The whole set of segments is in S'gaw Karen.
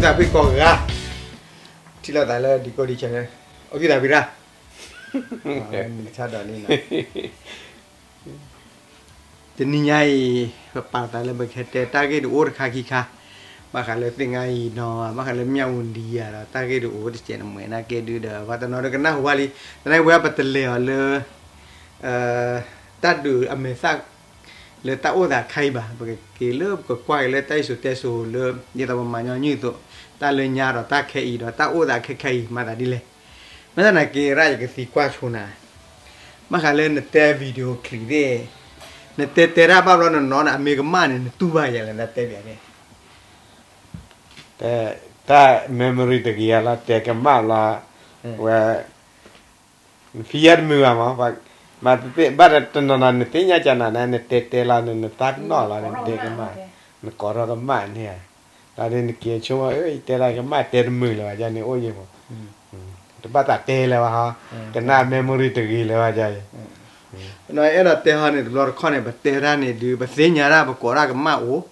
သးဖှံကိးဂၤ, ထံၣ်လိာ်သးလၢ Decoding Channel, အိၣ်ကံၢ်သးဖှံရၣ်, ဆါဒီးန့ၣ်နီၤ, တနံၤညါအံၤ ပပာ်သးလၢပကဟဲတဲတၢ်ဂ့ၢ်တအိၣ်တခါခံခါ, ဘၣ်ဃးလၢသ့ၣ်ငါယံၤနီၤ, ဘၣ်ဃးလၢမၠၣ်ဝတံၤယၤဒီး တၢ်ဂ့ၢ်တအိၣ်တစဲးနမဲာ်နာ်က့ဒုဒီး ပှၤတနီၤဒီးကနၢ်ဟူဘၣ်လံ, သနာ်က့ဝဲပတလဲၤအီၤလၢ တၢ်ဒုးအမဲာ်သၣ် လၢတၢ်အိၣ်သးခါအံၤဘၣ်, ပကက့ၤလၢပကကွၢ်က့ၤလၢတၢ်စံၣ်စိၤတဲစိၤလၢ ဒ်သိးပမၤညီနုၢ်အသိး, တၢ်လၢညါဒီးတၢ်ခဲအံၤဒီးတၢ်အိၣ်သးခဲခဲအံၤ မၤသးဒ်လဲၣ်. မ့ၢ်သနာ်က့ရၣ် ယကသံကွၢ်ဆိနၤ, ဘၣ်ဃးလၢနတဲ video clip သ့ၣ်, နတဲတဲတၢ်ဘၣ်ဘျီနနီၤန့ၣ် အမ့ၢ်ကမၣ်န့ၣ် နတူၢ်ဘၣ်ယဲလဲၣ် နတဲဘၣ်န့ၣ် တၢ် memory တဂ့ၤလီၤ တဲကမၣ်လီၤ, ဝဲ နဖံယဲတမုာ်ဘၣ်မး, မ့ၢ်ဘၣ်တနီၤနီၤ နသ့ၣ်ညါကနၤန့ၣ် နတဲတဲလီၤ နသးကနီၣ်လီၤ နတဲကမၣ်, နကိးထီၣ်ကမၣ်န့ၣ်ဧါ, ဒီးနက့ၤဆိကမိၣ် ယတဲလီၤကမၣ် တဲတမုာ်လၢၤဘၣ် ယန့ၣ်အိၣ်ယဲမး, တဘၣ်သးတဲလၢၤဘၣ်ဟီ, ကနၣ် memory တဂ့ၤလၢၤဘၣ်ယဲ, အဲၣ်ဒိးတဲဟီန့ၣ် တဘျီတခီၣ်န့ၣ် ပတဲတၢ်န့ၣ်ဒုး ပသ့ၣ်ညါတၢ် ပကိးတၢ်ကမၣ်အိၣ်,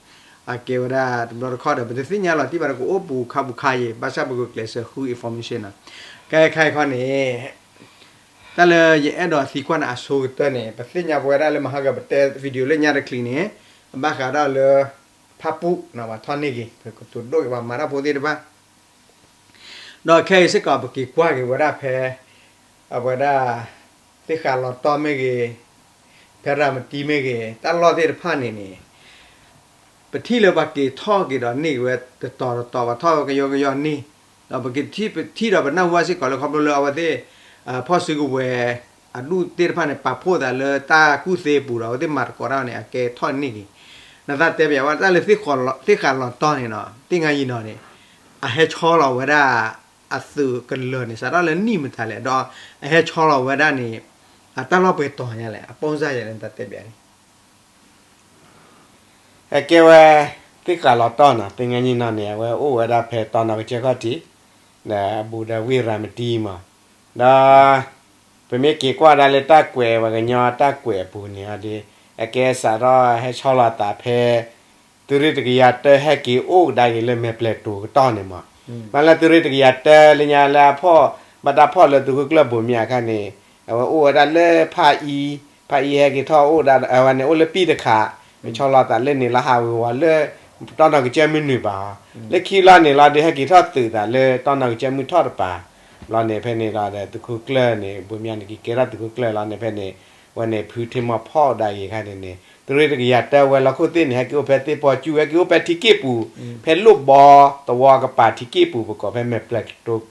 အကဲဝဲဒၣ်တဘျီတခီၣ်ဒီး ပတသ့ၣ်ညါလီၤတံၢ်ဘၣ်ဒီး ကအိၣ်ပူၤခါပူၤခါယဲ ဘၣ်ဆၣ်ပကကျဲးစၢးဃု information နီၤ, ခဲခါအံၤခီန့ၣ် တၢ်လၢယအဲၣ်ဒိးသံကွၢ်နၤအဆိကတၢၢ်န့ၣ် ပသ့ၣ်ညါပဝဲဒၣ်လၢမဟါကပတဲ video လၢညါတချံးန့ၣ် ဘၣ်ဃးဒီးလၢ ဖၣ်ပူၣ်နီၤ ပှၤထီၣ်န့ၢ်က့ၤ ပကတိၤဒိၣ်က့ၤ ပှၤမၤတၢ်ဖိသ့ၣ်တဖၣ် ဒီးခဲအံၤစ့ၢ်ကီး ပက့ၤကွၢ်က့ၤဝဲဒၣ်ဖဲ အဝဲဒၣ် သ့ၣ်ဃးလီၤတီၢ်မ့ၢ်ဂ့ၤ, ဖဲရၤမတံမ့ၢ်ဂ့ၤ, တၢ်လီၢ်သ့ၣ်တဖၣ်န့ၣ်န့ၣ် ပထံၣ်လၢပှၤက့ၤထီၣ်က့ၤဒီးန့ၢ်က့ၤဝဲတတီၤတတီၤ ပှၤထီၣ်ဝဲကယီကယီန့ၢ်, ဒီးပကထံၣ်ထံၣ်ဒီးပနၢ်ဟူဘၣ်စ့ၢ်ကီးလၢခီဖျိလၢအဝဲသ့ၣ် ဖီၣ်စုကဝဲၤ အဒူၣ်သ့ၣ်တဖၣ်န့ၣ် ပာ်ဖှိၣ်သးလၢတၢ်ကူၣ်သ့အပူၤဒီး အဝဲသ့ၣ်မၤသကိးတၢ်န့ၣ် အကဲထီၣ်န့ၢ်က့ၤ, နသးတဲပၠးဝဲတၢ်လၢ သ့ၣ်ဃးလီၤတီၢ်န့ၣ်နီၤ သ့ၣ်ငါယံၤနီၤန့ၣ် အဟဲဆီလီၤဝဲဒၣ် အသုးကလၢၤန့ၣ် စးထီၣ်လၢနံၣ်မတၤလဲၣ် ဒီးအဟဲဆီလီၤဝဲဒၣ်န့ၣ် အတၢ်လီၢ်ပှဲၤတီၤညါလဲၣ် အပီၢ်စၢ်ယဲလဲၣ် နသးတဲပၠးန့ၣ် အကဲဝဲ သ့ၣ်ဃးလီၤတီၢ်နီၤ သ့ၣ်ငါယံၤနီၤန့ၣ် အဝဲအိၣ်ဝဲဒၣ်ဖဲတီနီၢ်ကစၢၢ်ခီၣ်ထံး ဒီးအဘူးဒီးဝ့ၢ်ရၤမတံမး, ဒီး ပမ့ၢ်က့ၤကွၢ်ဒၣ်လၢတၢ်ကွဲးပှၤကညီတၢ်ကွဲးအပူၤန့ၣ်ဒီး အကဲစးထီၣ်ဟဲဆီလီၤသးဖဲ သုးရ့ၣ်တကယၤတၢဟဲက့ၤအိၣ်ကဒါက့ၤလၢမဲာ်ပျဲၤတိၤကတီၢ်န့ၣ်မး, ဘၣ်လၢသုးရ့ၣ်တကယၤတၢလၢညါလၢအဖီၣ် ဘၣ်တၢ်ဖီၣ်လၢသုးခိၣ်ကျၢၢ်ဘိးမၠးအခါန့ၣ် အဝဲအိၣ်ဝဲဒၣ်လၢဖၣ်အံ, ဖၣ်အံဟဲက့ၤထီၣ်အိၣ်ဒၣ် အဝဲန့ၣ်အိၣ်လၢပံၣ်တခး, မ့ၢ်ဆီလီၤသးလၢန့ၣ်လီၤ ဟးဝ့ၤဝီၤလၢ တီနီၢ်ကစၢၢ်မုၢ်နုာ်ဘၣ်, လၢခံလီၤန့ၣ်လီၤဒီးဟဲက့ၤထီၣ်သုးသးလၢတီနီၢ်ကစၢၢ်မုၢ်ထီၣ်တပၤ, လီၤန့ၣ်ဖဲန့ၣ်လီၤဒီးသုးခိၣ်ကျၢၢ်န့ၣ် ဘိးမၠးန့ၣ်က့ၤကဲထီၣ်သုးခိၣ်ကျၢၢ်လီၤန့ၣ်ဖဲန့ၣ် ဝဲန့ၣ်ဖုထံမီၤဖီၣ်ဒၣ်ဂ့ၤခါန့ၣ်န့ၣ် သုးရ့ၣ်တကယၤတၢဝဲလီၢ်ခိၣ်သ့ၣ်န့ၣ် ဟဲက့ၤအိၣ်ဖဲသ့ၣ်ပီကၠူၣ် ဟဲက့ၤအိၣ်ဖဲထံက့ၣ်ပူၤ, ဖဲလိၣ်ဘီသဝီကပၤထံက့ၣ်ပူၤ ပကိးဖဲမဲာ်ပျဲၤတိၤ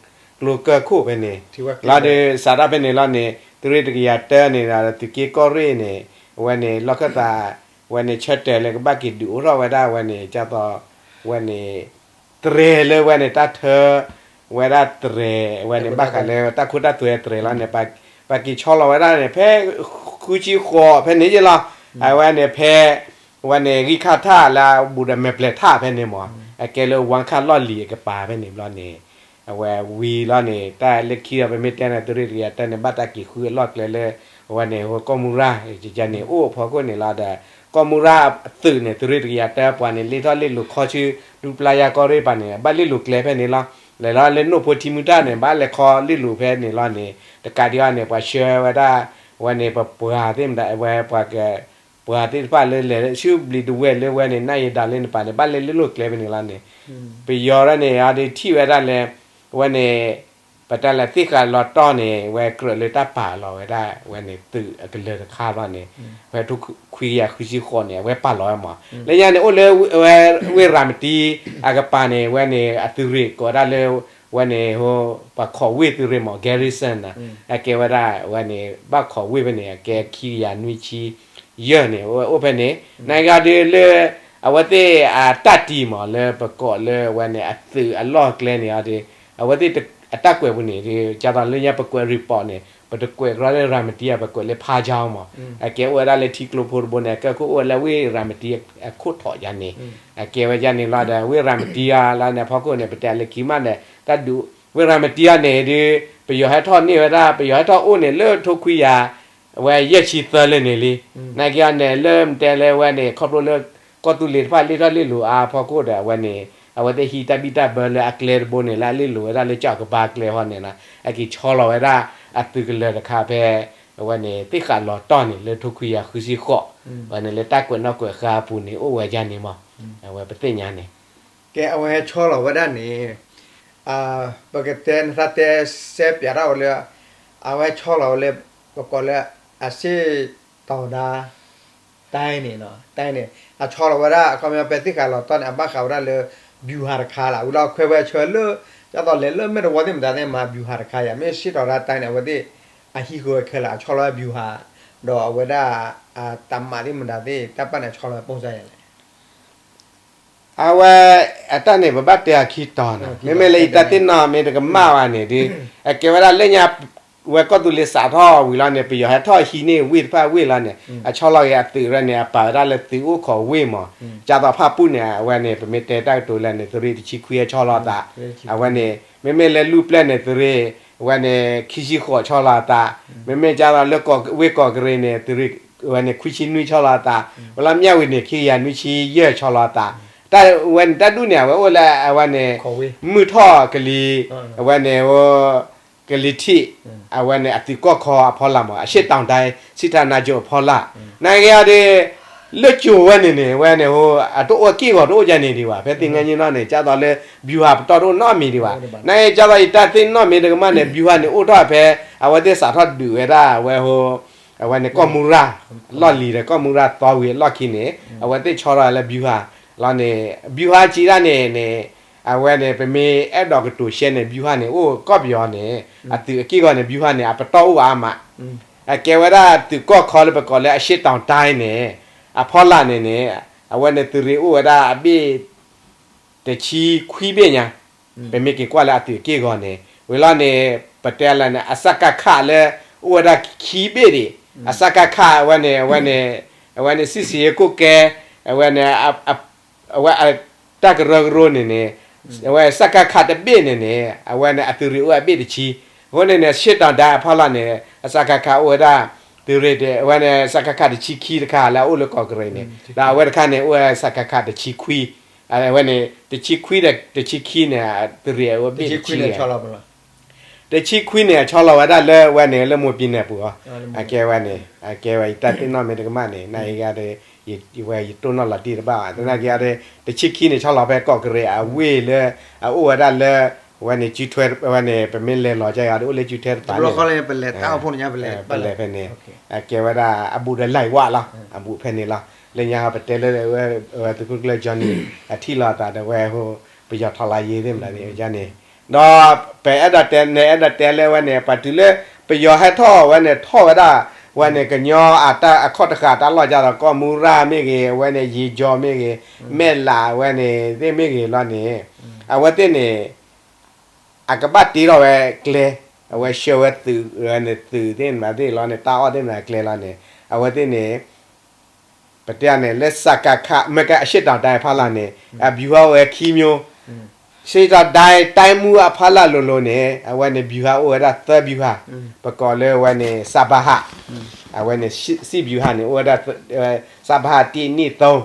ကျိကၢၢ်ခိၣ်ဖဲန့ၣ်, လီၤဒီးစးထီၣ်ဖဲန့ၣ်လီၤန့ၣ် သုးရ့ၣ်တကယၤတၢန့ၣ်ဒီးသုးက့ကီၢ်ရ့ၣ်န့ၣ် အဝဲန့ၣ်လီၢ်ခၢၣ်သး ဝဲန့ၣ်ဆၢတဲာ်လၢကဘၣ်က့ၤဒုးအိၣ်ထီၣ်ဝဲဒၣ်ဝဲန့ၣ် ကၢ်သီ ဝဲန့ၣ် တြဲၤလၢဝဲန့ၣ်တၢ်ထၢ ဝဲဒၣ်တြဲၤ ဝဲန့ၣ်ဘၣ်ဃးလၢတၢ်ခိတၢ်သွဲတြဲၤလီၤန့ၣ် ပှၤက့ၤဆီလီၤဝဲဒၣ်န့ၣ် ဖဲဃုဆံဃိးဖဲန့ၣ်ယ့ၢ်လီၤ, အဝဲန့ၣ်ဖဲ ဝဲန့ၣ်ဂံၢ်ခါထၣ်လၢအဘူးဒီးမဲာ်ပျဲၤထၣ်ဖဲန့ၣ်မး အကဲလၢဝါခၣ်လီၢ်လံၤအကပၤဖဲန့ၣ်ဘျီန့ၣ် အဝဲဝံၤလီၤန့ၣ် တၢ်လၢခံဒီးပမ့ၢ်တဲန့ၣ် သုးရ့ၣ်တကယၤတၢန့ၣ် ဘၣ်တၢ်က့ၤဃုအလီၢ်ကျဲလၢ အဝဲန့ၣ် ဟိကီၢ်မူရၤ ကန့ၣ်အိၣ်ဖီခိၣ်န့ၣ်လီၤဒီး ကီၢ်မူရၤအသုးန့ၣ် သုးရ့ၣ်တကယၤတၢပှၤန့ၣ် လ့ထီၣ်လ့လိာ်ခီဆူ ဒူပျၢ်ယါကီၢ်ရ့ၣ်ပၤန့ၣ် ဘၣ်လ့လိာ်ကျဲဖဲန့ၣ်လီၤ. လဲၤလီၤလၢနိၣ်ဖိထံမုၢ်တၢ်န့ၣ် ဘၣ်လဲၤခီလ့လိာ်ဖဲန့ၣ်လီၤန့ၣ် တကးဒံးအီၤန့ၣ် ပှၤဆှၢဝဲဒၣ် ဝဲန့ၣ်ပပှၤသ့ၣ်မတၤ ဝဲပှၤက ပှၤသ့ၣ်တဖၣ်လၢလဲၤဆူဘျံးဒဝဲၢ်လၢဝဲန့ၣ် နၢ်ယံၤဒၣ်လၢန့ၣ်ပၤန့ၣ် ဘၣ်လဲၤလ့လိာ်ကျဲဖဲန့ၣ်လီၤန့ၣ် ပယီၤဒၣ်န့ၣ် အဒုးထံၣ်ဝဲဒၣ်လၢ ဝဲန့ၣ် ပတဲလၢသ့ၣ်ဃးလီၤတီၢ်န့ၣ် ဝဲကြၢးလၢတၢ်ပာ်လီၤဝဲဒၣ် ဝဲန့ၣ်သုးအကလၢၤတခါလီၤန့ၣ် ဖဲထူခွံကယၤဃုဆံဃိးန့ၣ် အဝဲပာ်လီၤဝဲမး လၢညါန့ၣ် အိၣ်လၢဝဲ ဝ့ၢ်ရၤမတံအကပၤန့ၣ် ဝဲန့ၣ်အသုးရ့ၣ်ကိးဝဲဒၣ်လၢ ဝဲန့ၣ် ပှၤခိးဝ့ၢ်သုးရ့ၣ်မး garrison န့ၣ် အကဲဝဲဒၣ် ဝဲန့ၣ် ဘၣ်ခိးဝ့ၢ်ဖဲန့ၣ် အကဲခံကယၤနွံဆံယဲၢ်န့ၣ် အိၣ်ဖဲန့ၣ် နကဒီးလၢ အဝဲသ့ၣ်အတၢ်တံာ်မး လၢပကိးလၢဝဲန့ၣ် အသုးအလီၢ်ကျဲန့ၣ်ဒီး အဝဲသ့ၣ်အတၢ်ကွဲးပူၤန့ၣ် ဒ်သိးလၢညါပကွဲး report န့ၣ် ပတကွဲးကြီလၢရၤမတံ ပကွဲးလၢဖါကၠီမး အကဲအိၣ်ဝဲဒၣ်လၢထံကျိဖိတဘိန့ၣ် အကဲအိၣ်ဝဲလၢဝ့ၢ်ရၤမတံအခိၣ်ထီးယါန့ၣ် အကဲဝဲယါန့ၣ်လီၤဒီး ဝ့ၢ်ရၤမတံအီၤလၢန့ၣ် အဖီခိၣ်န့ၣ် ပတဲလၢခံမးန့ၣ် တၢ်ဒုး ဝ့ၢ်ရၤမတံအီၤန့ၣ်ဒုး ပယီၤဟဲထီၣ်န့ၢ်ဝဲဒၣ် ပယီၤဟဲထီၣ်အိၣ်န့ၣ်လၢထိခွံယၤ အဝဲယဲၢ်ဆံသၢလၢန့ၣ်လံ နာ်က့အီၤန့ၣ် လၢမတဲလၢဝဲန့ၣ် ခီဖျိလၢ ကီၢ်သူလ့ၤတဖၣ်လ့ထီၣ်လ့လိာ်အါဖီခိၣ်ဒီး အဝဲန့ၣ် အဝဲသ့ၣ်ဟံးတၢ်ဘံၣ်တၢ်ဘၢလၢအကျဲတဘိန့ၣ် လၢအလ့ၣ်လိၤဝဲဒၣ်လၢကၠီၣ်ကဘါကျဲဟီန့ၣ်နီၤ အက့ၤဆီလီၤဝဲဒၣ်အသုးကလၢၤတခါဖဲ အဝဲန့ၣ် သ့ၣ်ဃးလီၤတီၢ်န့ၣ် လၢထိခွံကယၤဃုဆံဃိး အဝဲန့ၣ်လၢတၢ်ကွဲးနီၣ်ကွဲးဃါအပူၤန့ၣ် အိၣ်ဝဲဒၣ်န့ၣ်မး အဝဲပသ့ၣ်ညါန့ၣ် ကဲအဝဲဟဲဆီလီၤဝဲဒၣ်န့ၣ် ပကတဲနသးတဲစဲပၠးထီၣ်ဝဲလၢ အဝဲဟဲဆီလီၤဝဲလၢ ပကိးလၢ အရှေ့တောင်တိုင်း တိုင်းန့ၣ်နီၤ တိုင်းန့ၣ် အဆီလီၤဝဲဒၣ် အခီပညီဖဲသ့ၣ်ဃးလီၤတီၢ်န့ၣ် အဘၣ်ဃးဝဲဒၣ်လၢ ဗျူဟာတခါလၢ ဝံၤလီၤအခွဲးဝဲအဆၢလၢ ဒ်သိးလဲၤလၢမဲာ်တဝီသ့ၣ်မတၤသ့ၣ်မၤ ဗျူဟာတခါယၤ မ့ၢ်ရှေ့တောင်တိုင်း တိုင်းန့ၣ် အဝဲသ့ၣ် အဟံးဃုာ်ဝဲခဲလၢာ် အဆီလီၤဝဲ ဗျူဟာ ဒီးအဝဲဒၣ် အတၢ်မၤသ့ၣ်မတၤသ့ၣ် တၢ်ပာ်န့ၣ် အဆီလီၤဝဲ ပုံစံ ယၤလဲၣ် အဝဲ အတၢ်န့ၣ် ပဘၣ်တဲအခံတီၤနီၤ မ့မ့ၢ်လၢယတၢ်သ့ၣ်နီၣ်မ့ၢ်တကမၣ်ဘၣ်န့ၣ်ဒီး အကဲဝဲဒၣ်လၢညါ ဝဲကီၢ်သူလ့ၤစးထီၣ်ဝံၤလီၤန့ၣ် ပယီၤဟဲထီၣ်ဟံးန့ၢ်ဝ့ၢ်တဖၣ်ဝ့ၢ်လီၤန့ၣ် အဆီလီၤက့ၤအသုးရဲၣ်န့ၣ် အပာ်ဝဲဒၣ်လၢသုးအိၣ်ခိးဝ့ၢ်မး ကၢ်သိးဖၣ်ပူၣ်န့ၣ် အဝဲန့ၣ် ပမ့ၢ်တဲတၢ်ကတိၤလၢန့ၣ် သုးရ့ၣ်တဆံခွံအဆီလီၤသး အဝဲန့ၣ် မ့မ့ၢ်လၢလူၢ်ပျဲၢ်န့ၣ် သုးရ့ၣ် အဝဲန့ၣ် ခံဆံဃိးဆီလီၤသး မ့မ့ၢ်ကၢ်သိးလၢဝ့ၢ်ကီးကရ့ၣ်န့ၣ် သုးရ့ၣ် အဝဲန့ၣ် ခွံဆံနွံဆီလီၤသး ဝဲလၢမၠၣ်ဝတံၤန့ၣ် ခံကယၤနွံဆံယဲၢ်ဆီလီၤသး တၢ်ဝဲန့ၣ် တၢ်ဒူၣ်န့ၣ် အဝဲအိၣ်လၢအဝဲန့ၣ် မုၢ်ထီၣ်ကလံၤ အဝဲန့ၣ် ကလံၤထံး အဝဲန့ၣ် အသုးကီၢ်ခီအဖီလာ်မး အရှေ့တောင်တိုင်း စစ်ဌာနချုပ် အဖီလာ် နာ်က့အီၤဒီး လၢကၠိၤဝဲန့ၣ်န့ၣ် အဝဲန့ၣ် အတအိၣ်အက့ၢ်အဂီၤတအိၣ်ဒ်န့ၣ်ဒံးဘၣ် ဖဲသ့ၣ်ညါညီနီၣ်န့ၣ် ကၢ်သိးလၢ ဗျူဟာပတီၢ်တအိၣ်နီတမံၤဒံးဘၣ် နာ်က့ကၢ်သိးယတၢ်သ့ၣ်နီၣ်မ့ၢ်တကမၣ်န့ၣ် ဗျူဟာန့ၣ်အိၣ်ထီၣ်ဖဲ အဝဲသ့ၣ်စးထီၣ်ဒုးဝဲဒၣ်အဝဲ အဝဲန့ၣ်ကီၢ်မူရၤ လီၢ်လံၤဒီးကီၢ်မူရၤသီဝံၤအလီၢ်ခံန့ၣ် အဝဲသ့ၣ်ဆီထီၣ်လၢ ဗျူဟာ လီၤန့ၣ် ဗျူဟာ စံးဒၣ်န့ၣ်န့ၣ် အဝဲန့ၣ် ပမ့ၢ်အဲၣ်ဒိးကတိၤရှဲန့ၣ် ဗျူဟာ န့ၣ် အိၣ်ကီၢ်ပယီၤန့ၣ် အသုးအက့ၢ်အဂီၤန့ၣ် ဗျူဟာ န့ၣ် အပတီၢ်အိၣ်အါမး အကဲဝဲဒၣ်သုးကီၢ်ခီလၢပကိးလၢ အရှေ့တောင်တိုင်း န့ၣ် အဖီလာ်န့ၣ်န့ၣ် အဝဲန့ၣ်သုးရ့ၣ်အိၣ်ဝဲဒၣ်အဘ့ၣ် တဆံခွံဘ့ၣ်ညါ ပမ့ၢ်က့ၤကွၢ်လၢအသုးအက့ၢ်အဂီၤန့ၣ် ဝံၤလီၤန့ၣ် ပတဲလၢန့ၣ် အစကခ လၢ အိၣ်ဝဲဒၣ်ခံဘ့ၣ်ဒံး အစကခ အဝဲန့ၣ် အဝဲန့ၣ် အဝဲန့ၣ် စစ်ဆင်ရေးကွပ်ကဲ အဝဲန့ၣ် အဝဲ တၢ်ကရၢကရိန့ၣ်န့ၣ် အဝဲ စကခ တဘ့ၣ်န့ၣ်န့ၣ် အဝဲန့ၣ် အသုးရ့ၣ်အိၣ်အဘ့ၣ်တဆံ အဃိန့ၣ်န့ၣ် ရှေ့တောင်တိုင်း အဖီလာ်န့ၣ် အစကခ အိၣ်ဝဲဒၣ် သုးရ့ၣ် အဝဲန့ၣ် စကခ တဆံခံတခါလၢအအိၣ်လၢကီးကရ့ၣ်န့ၣ် ဒီးအဝဲတခါန့ၣ် အိၣ်ဝဲ စကခ တဆံခွံ အဝဲန့ၣ် တဆံခွံဒီးတဆံခံန့ၣ် သုးရ့ၣ်အိၣ်ဘ့ၣ်တဆံ တဆံခွံန့ၣ် အဆီလီၤဝဲဒၣ်လၢဝဲန့ၣ် လၢမိၢ်ပံၤနဲၣ်ပူၤအီၤ အကဲဝဲန့ၣ် အကဲဝဲယတၢ်သ့ၣ်နီၣ်မ့ၢ်တကမၣ်န့ၣ် နာ်က့ဂ့ၤဒီး ဝဲယတိၢ်နီၣ်လီၤတံၢ်တဘၣ်ဘၣ် သနာ်က့ဂ့ၤဒီး တဆံခံန့ၣ် ဆီလီၤဖဲကီးကရ့ၣ်အဝ့ၢ်လၢ အအိၣ်ဝဲဒၣ်လၢ ဝဲန့ၣ် ကၠူထွဲ ဝဲန့ၣ် ပမ့ၢ်လဲၤလီၤကဂ့ၤဒီး အိၣ်လၢကၠူထွဲတပၤန့ၣ် ပလဲၤဖဲန့ၣ် အကဲဝဲဒၣ်အဘူးဒီးလဲၤဝးလီၤ အဘူးဖဲန့ၣ်လီၤ လၢညါဟီပတဲလၢ သုးခိၣ်ကျၢၢ် Johnny အထံၣ်လီၤအသးဒီးဝဲ ပယီၤထီၣ်လၢယ့သ့ၣ်မတၤန့ၣ်န့ၣ် ဒီးပအဲၣ်ဒိးတဲ နအဲၣ်ဒိးတဲလၢဝဲန့ၣ် ပတုၤလၢ ပယီၤဟဲထီၣ်ဝဲန့ၣ် ထီၣ်ဝဲဒၣ် ဝဲန့ၣ် ကညီအတၢ်အခီၣ်တဃာ်တၢ်လီၢ်ကဒီး ကီၢ်မူရၤမ့ၢ်ဂ့ၤ အဝဲန့ၣ် ယ့ၤကၠီမ့ၢ်ဂ့ၤ မဲၢ်လးဝဲန့ၣ်သ့ၣ်မ့ၢ်ဂ့ၤလီၤန့ၣ် အဝဲသ့ၣ်န့ၣ် အကဘၣ်တ့ထီၣ်ဝဲကျဲ အဝဲဆှၢဝဲသုး ဝဲန့ၣ်သုးသ့ၣ်မတၤသ့ၣ်လီၤန့ၣ် တၢ်အီၣ်သ့ၣ်မတၤကျဲလီၤန့ၣ် အဝဲသ့ၣ်န့ၣ် ပတဲန့ၣ် လၢ စကခ မ့ၢ်က အရှေ့တောင်တိုင်း ဖီလာ်န့ၣ် အဗျူဟာအိၣ်ဝဲခံမျိုး ရှေ့တောင်တိုင်း တိုင်းမှူး အဖီလာ်လိၤလိၤန့ၣ် အဝဲန့ၣ် ဗျူဟာ အိၣ်ဝဲဒၣ်သၢ ဗျူဟာ ပကိးလၢဝဲန့ၣ် စကခ အဝဲန့ၣ် စစ်ဗျူဟာ န့ၣ် အိၣ်ဝဲဒၣ် စကခ တစ် နှစ် သုံး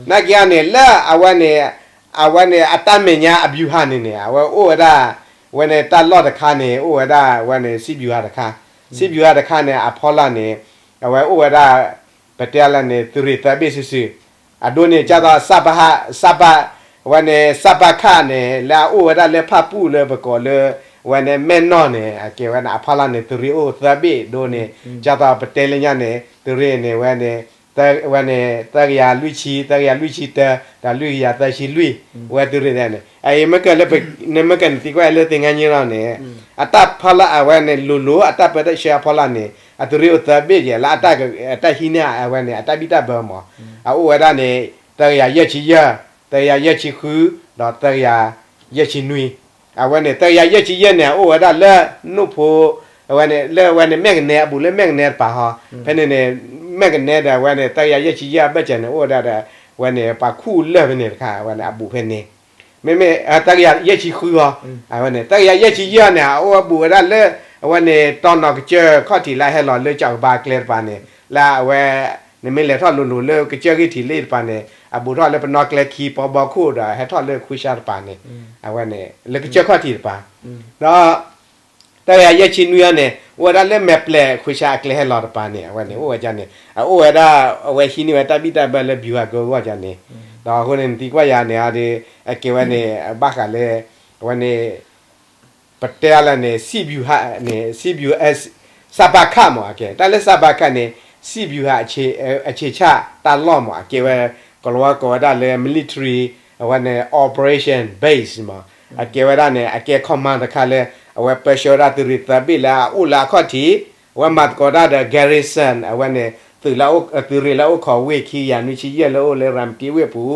နာ်က့အီၤန့ၣ် လၢအဝဲန့ၣ် အဝဲန့ၣ် အတၢ်မဲာ်ညါအ ဗျူဟာ န့ၣ်န့ၣ် အဝဲအိၣ်ဝဲဒၣ် ဝဲန့ၣ်တၢ်လီၢ်တခါန့ၣ် အိၣ်ဝဲဒၣ် ဝဲန့ၣ် စစ်ဗျူဟာ တခါ စစ်ဗျူဟာ တခါန့ၣ် အဖီလာ်န့ၣ် အဝဲအိၣ်ဝဲဒၣ် ပတဲလၢန့ၣ် သုးရ့ၣ်သၢဘ့ၣ်စုာ်စုာ် အဒိန့ၣ် ကၢ်သိး စကခ စကခ ဝဲန့ၣ် စကခ န့ၣ် လၢအအိၣ်ဝဲဒၣ်လၢဖၣ်ပူၣ်လၢပကိးလၢ ဝဲန့ၣ်မဲၢ်နီၢ်န့ၣ် အကဲဝဲန့ၣ် အဖီလာ်န့ၣ် သုးရ့ၣ်အိၣ်သၢဘ့ၣ်ဒိန့ၣ် ကၢ်သိးပတဲလၢညါန့ၣ် သုးရ့ၣ်န့ၣ် ဝဲန့ၣ် ဝဲန့ၣ် သၢကယၤလွံၢ်ဆံ သၢကယၤလွံၢ်ဆံတၢ ဒီးလွံၢ်ကယၤသၢဆံလွံၢ် ဝဲသုးရ့ၣ်န့ၣ် အအံၤမ့ၢ်ကလၢ နမ့ၢ်ကနသံကွၢ်လၢသ့ၣ်ညါညီလီၤန့ၣ် အတၢ်ဖီလာ်အဝဲန့ၣ် လိၤလိၤ အတၢ်ပၢတၢ်ဆှၢအဖီလာ်န့ၣ် အသုးရ့ၣ်အိၣ်သၢဘ့ၣ်ယဲၢ် လၢအတၢ်ဟံးန့ၢ်အဝဲန့ၣ် အတၢ်ဘံၣ်တၢ်ဘၢမး အအိၣ်ဝဲဒၣ်န့ၣ် သၢကယၤယဲၢ်ဆံယဲၢ် သၢကယၤယဲၢ်ဆံဃု ဒီးသၢကယၤယဲၢ်ဆံနွံ အဝဲန့ၣ် သၢကယၤယဲၢ်ဆံယဲၢ်န့ၣ် အအိၣ်ဝဲဒၣ်လၢ နိၣ်ဖိ အဝဲန့ၣ် လၢအဝဲန့ၣ် မဲၢ်ကနဲ အဘူးလၢမဲၢ်ကနဲတပၤဟီ ဖဲန့ၣ်န့ၣ် မဲၢ်ကနဲဒီးအဝဲန့ၣ် သၢကယၤယဲၢ်ဆံယဲၢ်အဘၢၣ်စၢၤန့ၣ် အိၣ်ဝဲဒၣ်ဒီး အဝဲန့ၣ် ပှၤခူၣ်လၢၢ်ဖဲန့ၣ်တခါ အဝဲန့ၣ် အဘူးဖဲန့ၣ် မ့မ့ၢ် သၢကယၤယဲၢ်ဆံဃုဟီ အဝဲန့ၣ် သၢကယၤယဲၢ်ဆံယဲၢ်န့ၣ် အအိၣ်အဘူးဝဲဒၣ်လၢ အဝဲန့ၣ် တီနီၢ်ကစၢၢ်ခီၣ်ထံးလၢအဟဲလီၤလၢကၠီၣ်ကဘါကျဲတပၤန့ၣ် လၢအဝဲ နမ့ၢ်လဲၤထီၣ်လိၤလိၤလၢကစၢၢ်ဂ့ၢ်ထံးလ့ၣ်တပၤန့ၣ် အဘူးထီၣ်လၢပနီၣ်ကျဲခံ ပီဘီခိၣ်ဒီး ဟဲထီၣ်လၢခွံဆၢတပၤန့ၣ်, အဝဲန့ၣ် လၢကစၢၢ်ခီၣ်ထံးတပၤ, ဒီး တၢ်ဂၤယဲၢ်ဆံနွံအံၤန့ၣ် အိၣ်ဝဲဒၣ်လၢမဲာ်ပျဲၢ်ခွံဆၢအကျဲဟဲလီၤတပၤန့ၣ် အဝဲန့ၣ် အိၣ်ဝဲဒၣ်န့ၣ် အအိၣ်ဝဲဒၣ် အဝဲဟံးန့ၢ်ဝဲတၢ်ဘံၣ်တၢ်ဘၢလၢ ဗျူဟာကုန်း အဂီၢ်န့ၣ်, ဒီးအဃိန့ၣ် နသံကွၢ်ယၤန့ၣ်ဒီး အကဲဝဲန့ၣ် ဘၣ်ဃးလၢ အဝဲန့ၣ် ပတဲအါလဲၣ်န့ၣ် စစ်ဗျူဟာန့ၣ် စစ်ဗျူဟာ စပခ မး အကဲ တၢ်လၢ စပခ န့ၣ် စစ်ဗျူဟာ အ အခြေချ တၢ်လီၢ်မး အကဲဝဲ ကလီၤဝဲကိးဝဲဒၣ်လၢ military အဝဲန့ၣ် operation base မး အကဲဝဲဒၣ်န့ၣ် အကဲ command တခါလၢ အဝဲပၢဆှၢဝဲဒၣ်သုးရ့ၣ်သၢဘ့ၣ်လၢအအိၣ်လၢအခီၣ်ထံး, အဝဲမၤသကိးတၢ်ဒီး garrison အဝဲန့ၣ် သုးလၢ သုးရ့ၣ်လၢအိၣ်ခိးဝ့ၢ်ခံကယၤနွံဆံယဲၢ်လၢအိၣ်လၢ ရၤမတံဝ့ၢ်ပူၤ,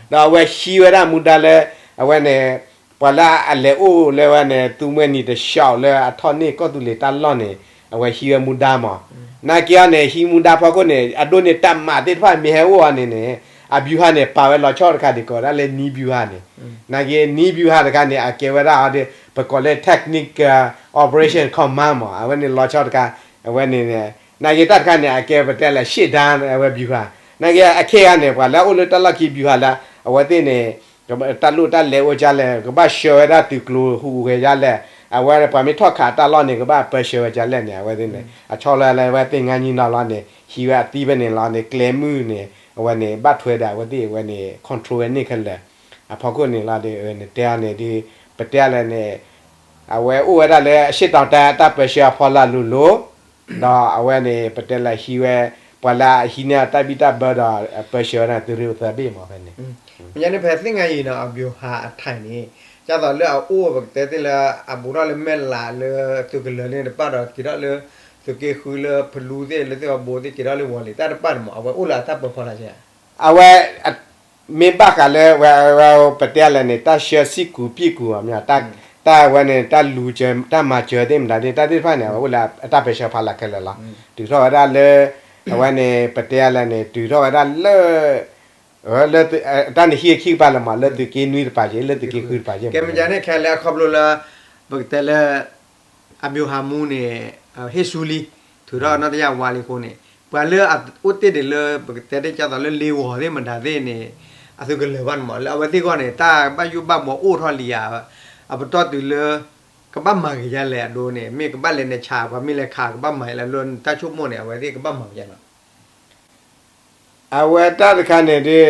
ဒီးအဝဲဟံးဝဲဒၣ်မူဒါလၢ အဝဲန့ၣ် ပှၤလၢအလဲၤအိၣ်လၢဝဲန့ၣ် သုးမွဲနံၤတဆှီလၢအထီၣ်န့ၢ်ကီၢ်သူလ့ၤတၢ်လီၢ်န့ၣ် အဝဲဟံးဝဲမူဒါမး, နာ်က့အီၤန့ၣ် ဟံးမူဒါဖီခိၣ်န့ၣ် အဒိန့ၣ် တပ်မ သ့ၣ်တဖၣ်မ့ၢ်ဟဲအိၣ်အီၤန့ၣ်န့ၣ် အ ဗျူဟာ န့ၣ် ပာ်ဝဲလီၤဆီတခါဒ်ကိးဝဲဒၣ်လၢ နည်းဗျူဟာ န့ၣ်, နာ်က့ နည်းဗျူဟာ တခါန့ၣ် အကဲဝဲဒၣ်အီၤဒီး ပကိးလၢ technical operation command မး အဝဲန့ၣ်လီၤဆီတခါ, အဝဲန့ၣ် နာ်က့တၢ်တခါန့ၣ် အကဲပတဲလၢ ရှေ့တန်း အဝဲ ဗျူဟာ, နာ်က့အခဲအံၤန့ၣ် ပှၤလၢအအိၣ်လၢတၢ်လီၢ်ခံ ဗျူဟာ လၢ အဝဲသ့ၣ်န့ၣ် တၢ်လိၣ်တၢ်လဲၤအိၣ်ကလဲၣ် ကဘၣ်ဆှၢဝဲဒၣ်သုးကျိၤဟူးဂဲၤကလဲၣ်, အဝဲပှၤမ့ၢ်ထီၣ်ခးတၢ်လီၢ်န့ၣ် ကဘၣ်ပၢဆှၢဝဲကလဲၣ်န့ၣ် အဝဲသ့ၣ်န့ၣ် အဆီလီၤလၢအဝဲသ့ၣ် ငါးကြီးနောင် လီၤန့ၣ် ဟံးဝဲအသံဖဲန့ၣ်လီၤန့ၣ် ကျဲမုၢ်န့ၣ် အဝဲန့ၣ် ဘၣ်ထွဲဒီးအဝဲသ့ၣ်အဝဲန့ၣ် control ဝဲန့ၣ်ခဲလၢာ်, အဖီခိၣ်န့ၣ်လီၤဒီး နတဲအီၤန့ၣ်ဒီး ပတဲအီၤလဲၣ်န့ၣ် အဝဲအိၣ်ဝဲဒၣ်လၢ အရှေ့တောင်တိုင်း အတၢ်ပၢဆှၢအဖီလာ်လိၤလိၤ ဒီးအဝဲန့ၣ် ပတဲလၢဟံးဝဲ ပှၤလၢအဟံးန့ၢ်အတၢ်ဘံၣ်တၢ်ဘၢဒီး ပၢဆှၢဝဲဒၣ်သုးရ့ၣ်အိၣ်သၢဘ့ၣ်မးဖဲန့ၣ်, မ့ၢ်ညါန့ၣ် ဖဲသ့ၣ်ညါအံၤနီၤ အဗျူဟာအထိုင်န့ၣ် ဒ်သိးလၢအအိၣ်ပကတဲသ့ၣ်လၢ အဘူးထီၣ်လၢမဲၢ်လးလၢသုးကလၢၤန့ၣ်တဖၣ်ဒီး က့ၤထီၣ်လၢ သုးက့ဃုလၢဖလူသ့ၣ် လၢသ့ၣ်ဝီဘိသ့ၣ် က့ၤထီၣ်လၢဝီၤလံၤ တၢ်တဖၣ်န့ၣ်မး အဝဲအိၣ်လၢအတၢ်ပၢဖီလာ်ဧါ, အဝဲ မ့ၢ်ဘၣ်ဃးလၢဝဲ ဝဲပတဲအီၤလဲၣ်န့ၣ် တၢ်ဆှၢစံၣ်ကူးပံၣ်ကူးအီၤမ့ၢ် တၢ်ဝဲန့ၣ် တၢ်လူၤစၢၤ တၢ်မၤစၢၤသ့ၣ်မတၤသ့ၣ် တၢ်သ့ၣ်တဖၣ်န့ၣ် အဝဲအိၣ်လၢအတၢ်ပၢဆှၢဖီလာ်ခဲလၢာ်လီၤ. တုၤထီၣ်ဝဲဒၣ်လၢ အဝဲန့ၣ် ပတဲအီၤလဲၣ်န့ၣ် တုၤထီၣ်ဝဲဒၣ်လၢ လၢ တၢ်န့ၣ်ဟံးခံကပၤလၢမး လၢသုးက့နွံတပၤက့ၤ လၢသုးက့ဃုတပၤက့ၤမး, ကဲမ့ၢ်ညါန့ၣ် ခဲလၢာ်အခီဖျိလၢ ပကတဲလၢ အဗျူဟာမှူးန့ၣ် ဟ့ၣ်ဆူလံ ထုးထီၣ်နီၢ်တယၢ်ဝါလံအဃိန့ၣ် ပှၤလၢအအိၣ်တ့ၢ်ဒံးလၢ ပကတဲဒ်သိးလၢ လ့ဝီၤသ့ၣ်မတၤသ့ၣ်န့ၣ် အသုးကလၢၤဘၣ်န့ၣ်မး လၢအဝဲသ့ၣ်အဂီၢ်န့ၣ် တၢ်ဘၣ်ယိၣ်ဘၣ်ဘှီအိၣ်ထီၣ်လံဧါ, အပတီၢ်တုၤလၢ ကဘၣ်မၤက့ၤဒ်လဲၣ်အဒိန့ၣ် မ့ၢ်ကဘၣ်လဲၤနဆး ပှၤမ့ၢ်လဲၤခး ကဘၣ်မၤလၢအလိၤ နတၢ်ဆိကမိၣ်န့ၣ် အဝဲသ့ၣ်ကဘၣ်မၤက့ၤလီၤ. အဝဲတၢ်တခါန့ၣ်ဒီး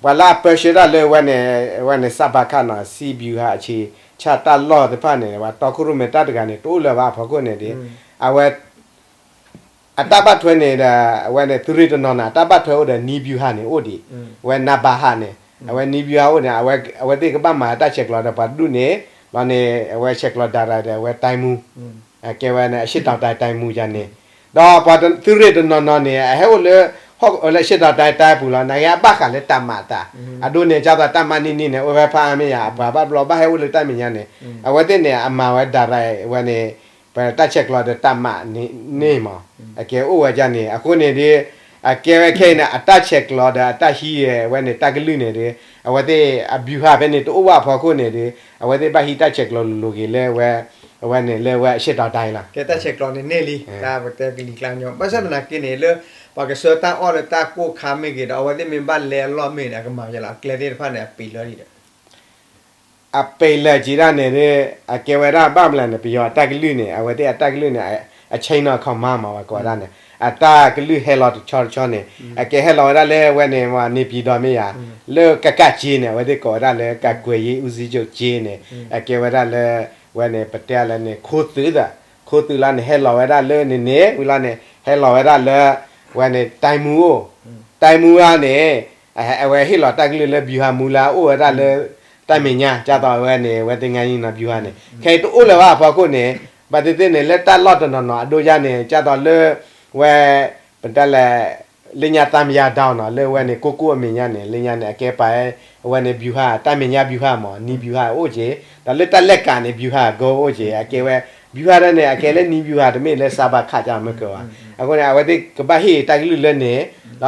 ပှၤလၢအပၢဆှၢတၢ်လၢဝဲန့ၣ် ဝဲန့ၣ် စပခ နီၤ စစ်ဗျူဟာ အံၤ ဆၣ်တၢ်လီၢ်သ့ၣ်တဖၣ်န့ၣ် ပှၤတီခိၣ်ရိၣ်မဲတၢ်တဂၤန့ၣ် တအိၣ်လၢၤဘၣ်အဖီခိၣ်န့ၣ်ဒီး အဝဲ အတၢ်ဘၣ်ထွဲန့ၣ်ဒီး အဝဲန့ၣ် သုးရ့ၣ်တနီၤနီၤ အတၢ်ဘၣ်ထွဲအိၣ်ဒီး နည်းဗျူဟာ န့ၣ်အိၣ်ဒံး အဝဲ နပခ န့ၣ် အဝဲ နည်းဗျူဟာ အိၣ်န့ၣ် အဝဲသ့ၣ်ကဘၣ်မၤတၢ်ဆဲးကျိးဒီးပှၤတဒူၣ်န့ၣ် လီၤန့ၣ် အဝဲဆဲးကျိး direct ဒီးအဝဲ တိုင်းမှူး အကဲဝဲန့ၣ် အရှေ့တောင်တိုင်း တိုင်းမှူး ယၤန့ၣ် ဒီးပှၤသုးရ့ၣ်တနီၤနီၤန့ၣ် အဟဲအိၣ်လၢ ဟီၣ်ကဝီၤလၢ အရှေ့တောင်တိုင်း တိုင်း ပူၤလီၤ နာ်က့အဘၣ်ဃးလၢတၢ်မၤအသး အဒိန့ၣ် ဒ်သိးတၢ်မၤန့ၢ်န့ၢ်န့ၣ် အိၣ်ဝဲဖးအါမ့ၢ်ယၤ အပှၤဘၣ်ဘျီဘၣ်ဟဲအိၣ်လၢတၢ်မဲာ်ညါန့ၣ် အဝဲသ့ၣ်န့ၣ် အမၤဝဲ direct ဝဲန့ၣ် ပတၢ်ဆဲးကျိးဒီးတၢ်မၤန့ၢ်မး အကဲအိၣ်ဝဲဒ်န့ၣ် အဃိန့ၣ်ဒီး အကဲဝဲခဲအံၤန့ၣ် အတၢ်ဆဲးကျိးဒီးအတၢ်ဟံးဝဲန့ၣ် တၢ်ကလုၢ်န့ၣ်ဒီး အဝဲသ့ၣ်အ ဗျူဟာ ဖဲန့ၣ် တအိၣ်ဘၣ်အဖီခိၣ်န့ၣ်ဒီး အဝဲသ့ၣ်ဘၣ်ဟံးတၢ်ဆဲးကျိးလိၤလိၤက့ၤလၢ အဝဲန့ၣ်လၢဝဲ အရှေ့တောင်တိုင်း လီၤ ကဲတၢ်ဆဲးကျိးန့ၣ်န့ၢ်လံ တၢ်ပတဲကလံၤကျါညီ ဘၣ်ဆၣ်သနာ်က့န့ၣ် လၢ ပှၤကဆှၢတၢ်အီၣ်လၢတၢ်ကိၢ်ခါမ့ၢ်ဂ့ၤဒီး အဝဲသ့ၣ်မ့ၢ်ဘၣ်လဲအလီၢ်မ့ၢ်န့ၣ် အကမၤယဲလီၤ အကျဲသ့ၣ်တဖၣ်န့ၣ် အပ့ၤလၢဒံးဒီး အပ့ၤလၢက့ၤဒၣ်န့ၣ်ဒီး အကဲဝဲဒၣ်ဘၣ်မနုၤလဲၣ်န့ၣ် ပယီၤအတၢ်ကလုၢ်န့ၣ် အဝဲသ့ၣ်အတၢ်ကလုၢ်န့ၣ် အ chain of command မး ပှၤကိးဝဲဒၣ်န့ၣ် အတၢ်ကလုၢ်ဟဲလီၤတဆီတဆီန့ၣ် အကဲဟဲလီၤဝဲဒၣ်လၢဝဲန့ၣ် မ့ၢ် နေပြည်တော် မ့ၢ်ယၤ လၢ ကက က့ န့ၣ် အဝဲသ့ၣ်ကိးဝဲဒၣ်လၢ ကာကွယ်ရေးဦးစီးချုပ် က့ န့ၣ် အကဲဝဲဒၣ်လၢ ဝဲန့ၣ် ပတဲလၢန့ၣ် ခိသုးဒီး ခိသုးလီၤန့ၣ် ဟဲလီၤဝဲဒၣ်လၢန့ၣ်န့ၣ် ဝံၤလီၤန့ၣ် ဟဲလီၤဝဲဒၣ်လၢ ဝဲန့ၣ် တိုင်းမှူး အိၣ် တိုင်းမှူး အန့ၣ် အဝဲဟ့ၣ်လီၤတၢ်ကလုၢ်လၢ ဗျူဟာမှူး လၢအအိၣ်ဝဲဒၣ်လၢ တၢ်မဲာ်ညါ ဒ်သိးဝဲန့ၣ် ဝဲသ့ၣ် ငါးကြီးနောင် ဗျူဟာ န့ၣ် ခဲအံၤတအိၣ်လၢၤဘၣ်အဖီခိၣ်န့ၣ် ဘၣ်သ့ၣ်သ့ၣ်န့ၣ် လၢတၢ်လီၢ်တနီၤနီၤအဒိယါန့ၣ် ဒ်သိးလၢ ဝဲ ပတဲလၢ လၢညါ သံမံယါဒိ နီၤ လၢဝဲန့ၣ် ကိကိၣ်အမဲာ်ညါန့ၣ် လၢညါန့ၣ် အကဲပာ်ဝဲန့ၣ် ဗျူဟာ တၢ်မဲာ်ညါ ဗျူဟာ မး နည်းဗျူဟာ အိၣ်က့ၤ ဒီးလၢတၢ်လဲၤကးန့ၣ် ဗျူဟာကုန်း အိၣ်က့ၤ အကဲဝဲ ဗျူဟာ ဒ်န့ၣ် အကဲလၢ နည်းဗျူဟာ တမ့ၢ်လၢ စပခ ကမ့ၢ်ကၢၤဘၣ် အဃိန့ၣ် အဝဲသ့ၣ်ကဘၣ်ဟ့ၣ်တၢ်ကလုၢ်လၢန့ၣ်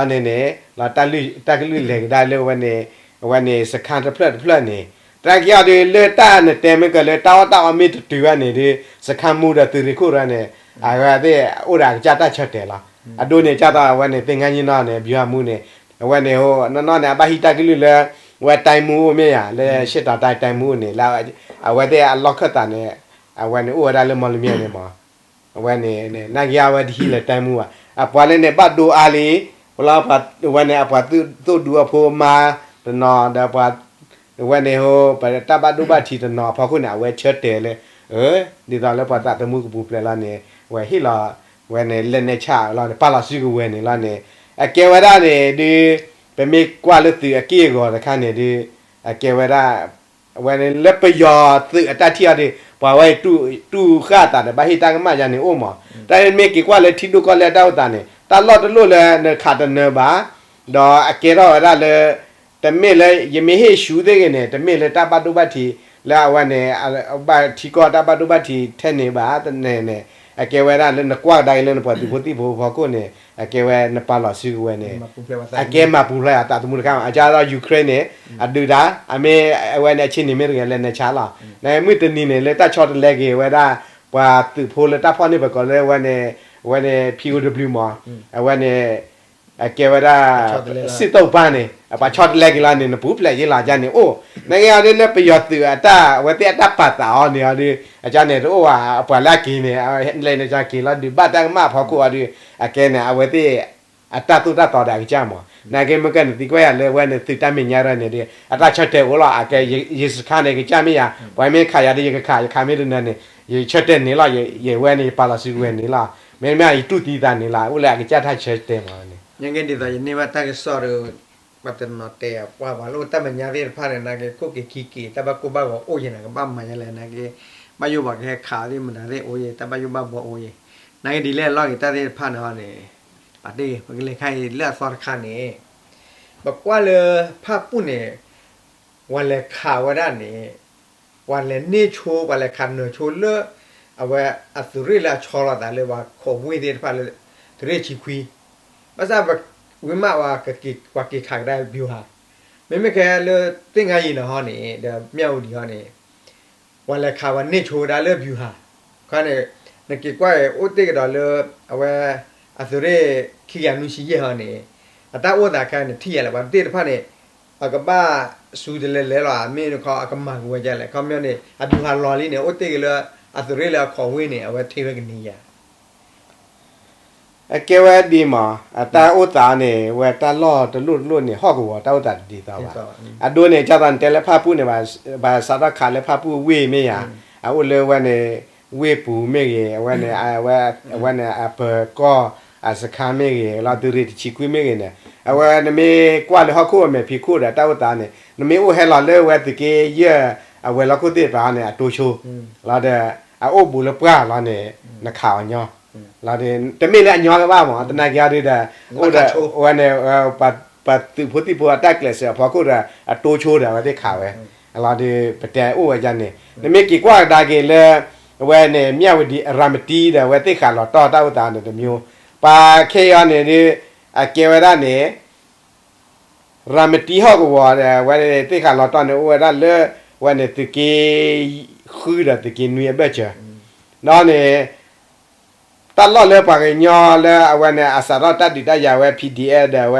လီၤန့ၣ်န့ၣ် လီၤ တၢ်ကလုၢ်လဲၤကဒါလၢဝဲန့ၣ် ဝဲန့ၣ် စခန်း တဖျၢၣ်တဖျၢၣ်န့ၣ် တၢ်က့ၤအီၤဒီး လၢတၢ်နတဲမ့ၢ်ကၢၤလၢတၢ်အီၣ်တၢ်အီမ့ၢ်တတုၤဘၣ်န့ၣ်ဒီး စခန်းမှူး ဒီးသုးရ့ၣ်ခိၣ်ရၢန့ၣ် အဝဲသ့ၣ်အိၣ်ဒီးအကစၢ်တၢ်ဆၢတဲာ်လီၤ. အဒိန့ၣ် ဒ်သိးဝဲန့ၣ် သ့ၣ် ငါးကြီးနောင် န့ၣ် ဗျူဟာမှူး န့ၣ် အဝဲန့ၣ် နီၢ်နီၢ်န့ၣ် အဘၣ်ဟံးတၢ်ကလုၢ်လၢ ဝဲတိုင်းမှူးအိၣ်မ့ၢ်ယၤ လၢရှ့ၣ်တီၤတၢ်တိုင်းမှူးအိၣ်န့ၣ် လၢအဝဲသ့ၣ်အလီၢ်ခၢၣ်သးန့ၣ် အဝဲန့ၣ်အိၣ်ဝဲဒၣ်လၢမီလမၠဲၣ်န့ၣ်မး အဝဲန့ၣ် နာ်က့အဝဲတဟံးလၢတိုင်းမှူးဘၣ် အပှၤလၢန့ၣ်ဘၣ်ဒိအါလံ လၢ အဝဲန့ၣ် အပှၤသိၣ်ဒူအဖိမါတနီၤဒီး အဝဲန့ၣ် ပတၢ်ဘၣ်ဒိဘၣ်ထံးတနီၤအဖီခိၣ်န့ၣ် အဝဲဆၢတဲာ်လၢ ဒ်သိးလၢပှၤသးသမူကပူၤဖျဲးလီၤန့ၣ် အဝဲဟ့ၣ်လီၤ ဝဲန့ၣ် လက်နက်ချ လီၤန့ၣ် ပာ်လီၤစုကဝဲၤန့ၣ်လီၤန့ၣ် အကဲဝဲဒၣ်န့ၣ်ဒုး ပမ့ၢ်ကွၢ်လၢသုးအက့ၢ်အဂီၤတခါန့ၣ်ဒုး အကဲဝဲဒၣ် အဝဲန့ၣ်လၢပယီၤသုးအတၢ်ထံၣ်အီၤဒုး ပှၤဝဲအံၤ တူၢ်ဃၣ်အသးဒီး ဘၣ်ဟ့ၣ်တၢ်ကမၣ်ယါန့ၣ်အိၣ်မး တၢ်မ့ၢ်က့ၤကွၢ်လၢထံဒိၣ်ကီၢ်လဲၢ်တၢ်အိၣ်သးန့ၣ် တၢ်လီၢ်တလိၣ်လၢနခးတနၢၤဘၣ် ဒီးအကဲထီၣ်ဝဲဒၣ်လၢ တမ့ၢ်လၢယမ့ၢ်ဟ့ၣ်ဆူသ့ၣ်ဂ့ၤန့ၣ် တမ့ၢ်လၢတၢ်ဘၣ်ဒိဘၣ်ထံး လၢအဝဲန့ၣ် ဘၣ်ထံကီၢ်တၢ်ဘၣ်ဒိဘၣ်ထံးထဲန့ၣ်ဘၣ် တန့ၣ်န့ၣ် အကဲဝဲဒၣ်လၢနကွၢ်ကဒါက့ၤလၢနပှၤသုးဖိသံၣ်ဖိအဖီခိၣ်န့ၣ် အကဲဝဲနပာ်လီၤစုကဝဲၤန့ၣ် အကဲမၤပူၤဖျဲးအသးသမူတခါ အကါဒီး Ukraine န့ၣ် အဒုးတၢ် အမ့ၢ်အဝဲန့ၣ် အဆ့ၣ်န့ၣ်မ့ၢ်တဂ့ၤ လက်နက်ချ လီၤ နမုၢ်တနံၤန့ၣ် လၢတၢ်ဆီတလဲက့ၤဝဲဒၣ် ပှၤသုးဖိလၢတၢ်ဖီၣ်န့ၢ်ပၢၤကီးလၢအဝဲန့ၣ် အဝဲန့ၣ် P O W မး အဝဲန့ၣ် အကဲဝဲဒၣ် စစ်သုံးပါးန့ၣ် အပှၤဆီတလဲက့ၤလီၤန့ၣ် နပူၤဖျဲးယ့လီၤ ကန့ၣ်အိၣ် နကဲအီၤဒ်လၢပယီၤသုးအတၢ် အဝဲသ့ၣ်အတၢ်ပာ်သးအီၤန့ၣ်အီၤဒုး အကါန့ၣ်တအိၣ်ဘၣ် အပှၤလၢအက့ၤန့ၣ် လဲၤနကက့ၤလီၤဒုး ဘၣ်တၢ်ကမၣ်အဖီခိၣ်အီၤဒုး အကဲန့ၣ် အဝဲသ့ၣ် အတၢ်သိၣ်တၢ်သီဒီးအကစၢ်မး နာ်က့မ့ၢ်ကဲန့ၣ်သံကွၢ်ယၤလၢအဝဲန့ၣ် သုးတၢ်မဲာ်ညါရၢန့ၣ်ဒုး အတၢ်ဆၢတဲာ်အိၣ်လီၤ အကဲ ယစခါန့ၣ် ကစၢ်မ့ၢ်ယၤ ပှၤမ့ၢ်ခးယၤဒီး ယကခး ယခးမ့ၢ်တနၢၤန့ၣ် ယဆၢတဲာ်န့ၢ်လီၤ ယဝဲန့ၣ် ယပာ်လီၤစုကဝဲၤန့ၣ်လီၤ မ့မ့ၢ်ယတူၢ်သံသးန့ၣ်လီၤ အိၣ်လၢအကစၢ်တၢ်ဆၢတဲာ်မးန့ၣ် ညါက့ဒ်သိးယန့ၢ်ဘၣ်တၢ်ကစီၣ်ဒီး ပှၤတနီၤတဲပှၤဘၣ်လၢတၢ်မဲာ်ညါသ့ၣ်တဖၣ်န့ၣ် နာ်က့ခိၣ်က့ၤခံက့ၤ တၢ်ဘၣ်ကိၢ်ဘၣ်ဂီၤအိၣ်ယဲၢ်န့ၣ် ကဘၣ်မၤညါလဲၣ် နာ်က့ ဘၣ်ယိၣ်ဘၣ်ကဟဲခးသ့ၣ်မတၤသ့ၣ်အိၣ်ယဲၢ် တၢ်ဘၣ်ယိၣ်ဘၣ်ဘီအိၣ်ယဲၢ် နာ်က့ဒ်လဲၣ်လီၤက့ၤတၢ်သ့ၣ်တဖၣ်န့ၣ်ဟီန့ၣ် ပာ်တ့ၢ်ဂ့ၤ ပကလဲၤခါအံၤလၢအသီတခါန့ၣ် ပကွၢ်လၢဖၣ်ပူၣ်န့ၣ် ပှၤလဲၤခးဝဲဒၣ်န့ၣ် ပှၤလဲၤန့ၢ်ဆိ ပှၤလဲၤခးနၢၤဆိလၢ အဝဲအသုးရ့ၣ်လၢအဆီလီၤသးလၢပှၤခိးဝ့ၢ်သ့ၣ်တဖၣ်လၢ သုးရ့ၣ်ဆံခွံ ဘၣ်ဆၣ် ဝံၤမး ပှၤက့ၤခးကဒါ ဗျူဟာ မ့မ့ၢ်ခဲလၢသ့ၣ်ငါယံၤန့ၣ်ဟီန့ၣ် ဒီးမၠၣ်ဝတံၤဟီန့ၣ် ပှၤလဲၤခးပှၤန့ၢ်ဆိဝဲဒၣ်လၢ ဗျူဟာ ခါန့ၣ် နက့ၤကွၢ်အိၣ်တ့ၢ်ကဒီးလၢ အဝဲ အသုးရ့ၣ်ခံကယၤနွံဆံယဲၢ်ဟီန့ၣ် အတၢ်အိၣ်သးခဲအံၤန့ၣ် ထံၣ်ယၤလဲၣ် ပှၤသ့ၣ်တဖၣ်န့ၣ် အကဘၣ်စူၤတလဲလဲလီၤ မ့ၢ်တခီ အကမၤက့ၤဝဲဒ်လဲၣ် ခီပညီန့ၣ် အ ဗျူဟာ လီၤလံန့ၣ် အိၣ်တ့ၢ်က့ၤလၢ အသုးရ့ၣ်လၢအခိးဝ့ၢ်န့ၣ် အဝဲထံၣ်ဝဲကန့ၢ်ယၤ အကဲဝဲဒ်မး အတၢ်အိၣ်သးန့ၣ် ဝဲတၢ်လီၢ်တလိၣ်တလိၣ်န့ၣ် ဟီၣ်ကဝီၤတၢ်အိၣ်သးတဒ်သိးဘၣ်. အဒိန့ၣ် ကၢ်သိးနတဲလၢဖၣ်ပူၣ်န့ၣ် ဘၣ်စးထီၣ်ခးလၢဖၣ်ပူၣ်ဝ့ၢ်မ့ၢ်ဧါ, အအိၣ်လၢဝဲန့ၣ် ဝ့ၢ်ပူၤမ့ၢ်ဂ့ၤ, အဝဲန့ၣ် အဝဲန့ၣ် အပၢၤကီၢ်အစခါမ့ၢ်ဂ့ၤ, လီၤသုးရ့ၣ်တဆံခွံမ့ၢ်ဂ့ၤန့ၣ် အဝဲနမ့ၢ်ကွၢ်လၢဟီၣ်ခိၣ်အမဲာ်ဖံးခိၣ်ဒီးတၢ်အိၣ်သးန့ၣ် နမ့ၢ်အိၣ်ဟဲလီၤလၢဝဲသုးက့ယဲၢ် အဝဲၤလီၢ်ခိၣ်သ့ၣ်တဖၣ်န့ၣ် အတိဆိ လီၤဒီး အအိၣ်ဘူးလၢပှၢ်လီၤန့ၣ် နခးအီၤညီ, လီၤဒီး တမ့ၢ်လၢအညီကဘၣ်မး သနာ်က့အီၤဒုးဒီး အိၣ်ဒီး အဝဲန့ၣ် ပှၤသုးဖိသံၣ်ဖိအတၢ်ကျဲးစၢးအဖီခိၣ်ဒီး အတိဆိဒီးအဝဲသ့ၣ်ခးဝဲ, လီၤဒီး ပတဲအိၣ်ဝဲဒ်န့ၣ် နမ့ၢ်က့ၤကွၢ်ကဒါက့ၤလၢ အဝဲန့ၣ် မၠၣ်ဝတံၤ ရၤမတံဒီး အဝဲသ့ၣ်ဃးလီၤတီၢ်တၢ်အိၣ်သးန့ၣ်တမျိုး, ပှၤခဲအံၤအီၤန့ၣ်ဒုး အကဲဝဲဒၣ်န့ၣ် ရၤမတံဟီၣ်ကဝီၤဒီး အဝဲသ့ၣ်ဃးလီၤတီၢ်န့ၣ် အိၣ်ဝဲဒၣ်လၢ အဝဲန့ၣ်သုးက့ဃုဒီးသုးက့နွံအဘၢၣ်စၢၤ, ဒီးန့ၣ် တၢ်လီၢ်လၢပှၤကညီလၢအဝဲန့ၣ် အစးထီၣ်တၢ်ဒုးတၢ်ယၤဝဲ P D F ဒီး အဝ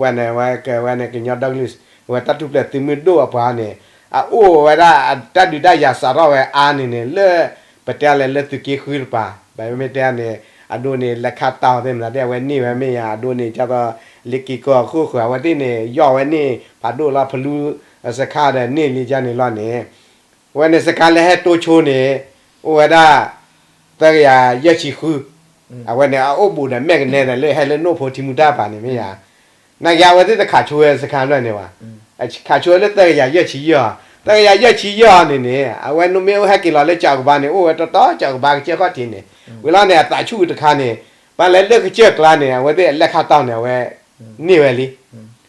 ဲန့ၣ် ဝဲကဝဲန့ၣ် ကညီဒီကလုာ် အဝဲတၢ်ထူၣ်ဖျဲးသုးမုၢ်ဒိၣ်အပှၤန့ၣ် အအိၣ်ဝဲဒၣ်တၢ်ဒုးတၢ်ယၤစးထီၣ်ဝဲအါန့ၣ်န့ၣ် လၢ ပတဲလဲၣ်လၢသုးက့ဃုတပၤ, ပမ့ၢ်တဲန့ၣ် အဒိန့ၣ် လဲၤခးတၢ်အီၤသ့ၣ်မနုၤသ့ၣ် အဝဲန့ၢ်ဝဲမ့ၢ်ယါ အဒိန့ၣ် ကၢ်သိး လ့က့ၤကီၢ်ခိၣ်ဃၢၤ အဝဲသ့ၣ်န့ၣ် ယီၢ်ဝဲန့ၢ် ဖးဒိၣ်လီၤ ဖလူစခါဒီးန့ၢ်လံကန့ၣ်လီၤန့ၣ် အဝဲန့ၣ်စခါလၢဟဲတိဆိန့ၣ် အိၣ်ဝဲဒၣ် သၢကယၤယဲၢ်ဆံဃု, အဝဲန့ၣ် အအိၣ်ဘူးဒီးမဲာ်ကနဲဒီးလၢဟဲလၢနိၣ်ဖိထံမူတၢ်ပၤန့ၣ်မ့ၢ်ယါ, နာ်က့အဝဲသ့ၣ်တခးဆိဝဲစခါဖျၢၣ်န့ၣ်ဘၣ်, ခးဆိဝဲလၢသၢကယၤယဲၢ်ဆံယဲၢ်, သၢကယၤယဲၢ်ဆံယဲၢ်အီၤန့ၣ်န့ၣ် အဝဲနမ့ၢ်အိၣ်ဟဲက့ၤလီၤလၢကၠးကဘါန့ၣ် အိၣ်ဝဲတီတီကၠးကဘါကစၢၢ်ခီၣ်ထံးန့ၣ်, ဝံၤလီၤန့ၣ် အသးဆူၣ်တခါန့ၣ် ပှၤလဲၤလၢကစၢၢ်ကျါန့ၣ် အဝဲသ့ၣ်အလဲၤခးတၢ်အီၤန့ၣ် အဝဲ န့ၢ်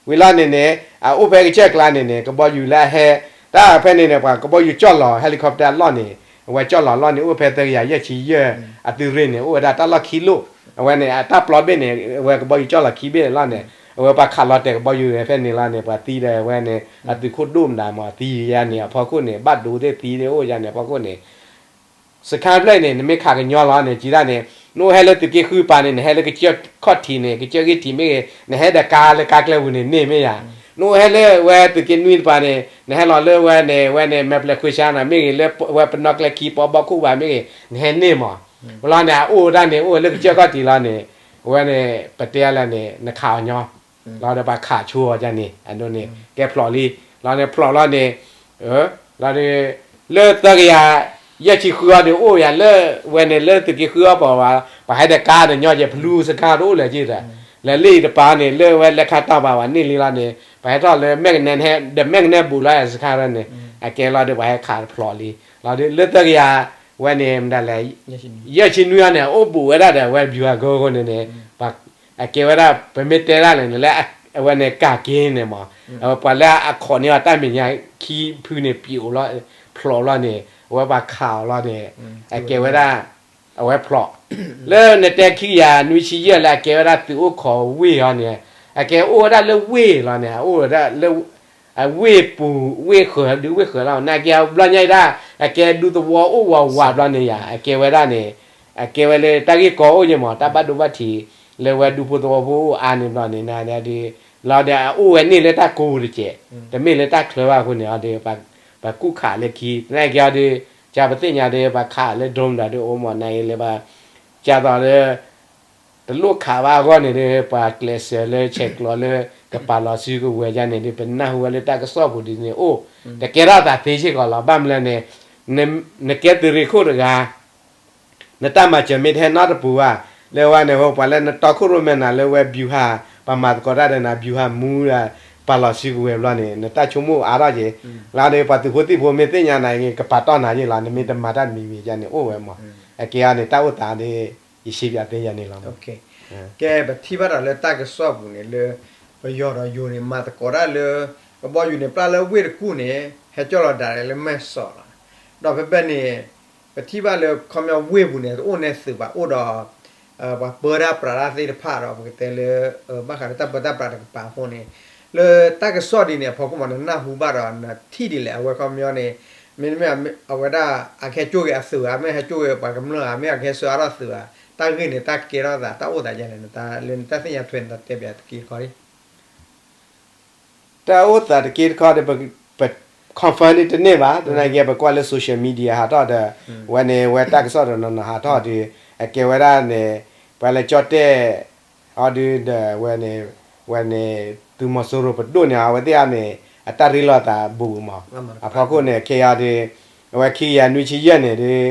ဝဲလံ ဝံၤလီၤန့ၣ်န့ၣ် အအိၣ်ဖဲကစၢၢ်ကျါန့ၣ်န့ၣ် ကဘီယူၤလၢအဟဲ တၢ်ဖဲန့ၣ်န့ၣ် ပှၤကဘီယူၤကၠီၣ်လီၤ helicopter အလီၢ်န့ၣ် အဝဲကၠီၣ်လီၤအလီၢ်န့ၣ် အိၣ်ဖဲသၢကယၤယဲၢ်ဆံယဲၢ် အသုးရ့ၣ်န့ၣ် အိၣ်ဝဲဒၣ်တၢ်လီၢ်ခံလိၣ် အဝဲန့ၣ် အတၢ်ပျီဘ့ၣ်န့ၣ် အဝဲကဘီယူၤကၠီၣ်လီၤခံဘ့ၣ်န့ၣ်လီၤန့ၣ် အဝဲပှၤခးလီၤတဲာ်ကဘီယူၤဖဲန့ၣ်လီၤန့ၣ် ပှၤသံဒီးအဝဲန့ၣ် အသုးခိၣ်ဒိၣ်မတၤမး သံယါန့ၣ် အဖီခိၣ်န့ၣ် ဘၣ်ဒိသ့ၣ်သံသ့ၣ်အိၣ်ယါန့ၣ် အဖီခိၣ်န့ၣ် စခါဖျၢၣ်န့ၣ် နမ့ၢ်ခးကညီလီၤန့ၣ် စံးဒၣ်န့ၣ် နအိၣ်ဟဲလၢသုးက့ဃုပၤန့ၣ် နဟဲလၢကစၢၢ်ခီၣ်ထံးန့ၣ် ကစၢၢ်ဂ့ၢ်ထံးမ့ၢ်ဂ့ၤ နဟဲဒီးကါလၢကါကျဲပူၤန့ၣ်န့ၢ်မ့ၢ်ယၤ, နအိၣ်ဟဲလၢဝဲသုးက့နွံတပၤန့ၣ် နဟဲလီၤလၢဝဲန့ၣ် ဝဲန့ၣ် မဲာ်ပျဲၤခွ့ဆါန့ၣ်မ့ၢ်ဂ့ၤ လၢဝဲပနီၣ်ကျဲခံပီဘီခိၣ်ဘၣ်မ့ၢ်ဂ့ၤ နဟဲန့ၢ်မး, ဝံၤလီၤန့ၣ် အအိၣ်ဝဲဒၣ်န့ၣ် အိၣ်ဝဲလၢကစၢၢ်ခီၣ်ထံးလီၤန့ၣ်, အဝဲန့ၣ် ပတဲလၢန့ၣ် နခးအီၤညီ လီၤဒီးပှၤခးဆိအီၤဒ်န့ၣ် အဒိန့ၣ် ကဲဖျိးလံ, လီၤန့ၣ်ဖျိးလီၤန့ၣ်, လီၤဒီး လၢသၢကယၤ ယဲၢ်ဆံဃုအီၤဒီးအိၣ်ယၤလၢ ဝဲန့ၣ်လၢသုးက့ဃုအီၤပှၤဝဲ, ပှၤဟဲဒီးကါဒီးညီယဲၢ်ဖလူစခါတအိၣ်လၢၤက့ဒီး, လဲၤလၢအံၤတပၤန့ၣ် လၢဝဲလဲၤခါတီၢ်ဘၣ်ဝဲန့ၢ်လံလီၤန့ၣ် ပှၤဟဲထီၣ်လၢမဲၢ်ကနဲ ဒီးမဲၢ်ကနဲဘူးလီၤယၤစခါရၢန့ၣ်, အကဲလီၤဒီးပှၤဟဲခးတဖျိးလံ, လီၤဒီးလၢသၢကယၤ ဝဲန့ၣ်မတၤလဲၣ် ယဲၢ်ဆံနွံအီၤန့ၣ် အအိၣ်ဘူးဝဲဒၣ်ဒီးဝဲ ဗျူဟာကုန်း အဃိန့ၣ်န့ၣ်, အကဲဝဲဒၣ် ပမ့ၢ်တဲဒၣ်လဲၣ်န့ၣ် လၢအဝဲန့ၣ်ကးက့ၤန့ၣ်မး, ပှၤလၢအခိးန့ၢ်အီၤတၢ်မဲာ်ညါခံဖုန့ၣ် ပျိးလီၤ ဖျိးလီၤန့ၣ် အဝဲပှၤခးအီၤလီၤန့ၣ်, အကဲဝဲဒၣ် အဝဲဖျိး လၢနတဲခံကယၤနွံဆံယဲၢ်လၢအကဲဝဲဒၣ်သုးအိၣ်ခိးဝ့ၢ်အီၤန့ၣ်, အကဲအိၣ်ဝဲဒၣ်လၢဝ့ၢ်လီၤန့ၣ် အအိၣ်ဝဲဒၣ်လၢ အဝ့ၢ်ပူၤ ဝ့ၢ်ဃၢၤဒုးဝ့ၢ်ဃၢၤလီၤ နာ်က့အဘျီညါအံၤဒၣ် အကဲဒူသဝီအိၣ်ဝးဝးဘျီန့ၣ်ယၤ အကဲဝဲဒၣ်န့ၣ်, အကဲဝဲလၢတၢ်ဂ့ၢ်ကီအိၣ်ယဲၢ်မး တၢ်ဘၣ်ဒိဘၣ်ထံး လၢဝဲဒူဖိသဝီဖိအိၣ်အါန့ၣ်ဘျီန့ၣ် နဒုး လီၤဒီးအအိၣ်ဝဲန့ၢ်လၢတၢ်ကိးပူၤတစဲး, တမ့ၢ်လၢတၢ်ချၢဘၣ်အဃိန့ၣ်အီၤဒီး ပှၤကူၣ်ခးလၢခံ သနာ်က့အီၤဒီး ကပသ့ၣ်ညါဒီး ပှၤခးလၢ drone ဒီးဒုးအိၣ်မး နအံၤလၢပှၤ ကသိးလၢ တလိၣ်ခးဘၣ်အဂီၢ်န့ၣ်ဒီး ပှၤကျဲးစၢးလၢဆဲးကျိးလၢ ကပာ်လီၤစုကဝဲၤယါန့ၣ်ဒီး ပနၢ်ဟူဝဲလၢတၢ်ကစီၣ်ပူၤဒ်န့ၣ်အိၣ်, တကဲထီၣ်သးသ့စ့ၢ်ကီးလီၤ ဘၣ်မနုၤလဲၣ်န့ၣ် နကဲသုးရ့ၣ်ခိၣ်တဂၤ နတၢ်မၤစၢၤမ့ၢ်တဟဲနီတပူၤဘၣ်, လၢဝဲန့ၣ် ပှၤလၢနတီခိၣ်ရိၣ်မဲနၤလၢဝဲ ဗျူဟာ ပှၤမၤသကိးတၢ်ဒီးနၤ ဗျူဟာမှူး ဒီး ပာ်လီၤစုကဝဲၤဘျီန့ၣ် နတၢ်ဆိကမိၣ်အါထီၣ်က့ၤ, လီၤဒီးပှၤသုးဖိသံၣ်ဖိမ့ၢ်သ့ၣ်ညါနၤဂ့ၤ ကပာ်တီၢ်နၤယ့ၢ်လီၤ နမ့ၢ်တမၤတၢ်တမံၤမံၤယါန့ၣ်အိၣ်ဝဲမး, အကဲအီၤန့ၣ် တၢ်အိၣ်သးဒီး ယစံးပၠးသ့ယါန့ၣ်လီၤ. ကဲ ပထံၣ်ဘၣ်ဒီးလၢတၢ်ကစီၣ်ပူၤန့ၣ်လၢ ပယီၤဒီးယိၤန့ၣ် မၤသကိးတၢ်လၢ ကဘီယူၤန့ၣ် ပျၢ်လၢဝ့ၢ်တကူၣ်န့ၣ် ဟဲကၠီၣ်လီၤဒၣ်လၢမဲၢ်စီးလီၤ. ဒီးဖဲဖဲန့ၣ် ပထံၣ်ဘၣ်လၢခီပညီဝ့ၢ်ပူၤန့ၣ် တအိၣ်နဲၣ်သုးဘၣ် အိၣ်ဒီး ပှၤပၢတၢ်ပြးတၢ်သ့ၣ်တဖၣ်ဒီး ပကတဲလၢ ဘၣ်ဃးလၢတၢ်ပၢတၢ်ပြးတကပၤအဃိန့ၣ် လၢတၢ်ကစီၣ်ဒ်န့ၣ်အဖီခိၣ်မး နနၢ်ဟူဘၣ်ဒီးနထံၣ်ဒ်လဲၣ် အဝဲခီပညီန့ၣ် မ့တမ့ၢ် အဝဲဒၣ်အကဟဲကၠီၣ်က့ၤအသုးဧါ မ့ၢ်ဟဲကၠီၣ်က့ၤပှၤကမျၢၢ်ဧါ မ့ၢ်အကဟဲဆှၢအါထီၣ်သုးဧါ တၢ်ဂ့ၢ်န့ၣ် တၢ်ကဲထီၣ်သး တၢ်အိၣ်သးယါန့ၣ် လၢနတၢ်သ့ၣ်ညါထွဲန့ၣ် တၢ်တဲပၠးတက့ၢ်တခီဒံး တၢ်အိၣ်သးတက့ၢ်တခီဒီး ပ confirm န့ၣ်တန့ၢ်ဘၣ် သနာ်က့ ပကွၢ်လၢ social media ဟးထီၣ်ဒီး ဝဲန့ၣ် ဝဲတၢ်ကစီၣ်တနီၤနီၤဟးထီၣ်ဒီး အကဲဝဲဒၣ်န့ၣ် ပှၤလၢကၠီၣ်တဲၣ် အီၤဒုးဒီး ဝဲန့ၣ် ဝဲန့ၣ် သုးမီၤစိရိၤပဒိၣ်န့ၣ် အဝဲသ့ၣ်အန့ၣ် အတၢ်ရ့လိာ်သးဘူးမး အဖီခိၣ်န့ၣ် ခဲအံၤဒီး အဝဲခံကယၤနွံဆံယဲၢ်န့ၣ်ဒီး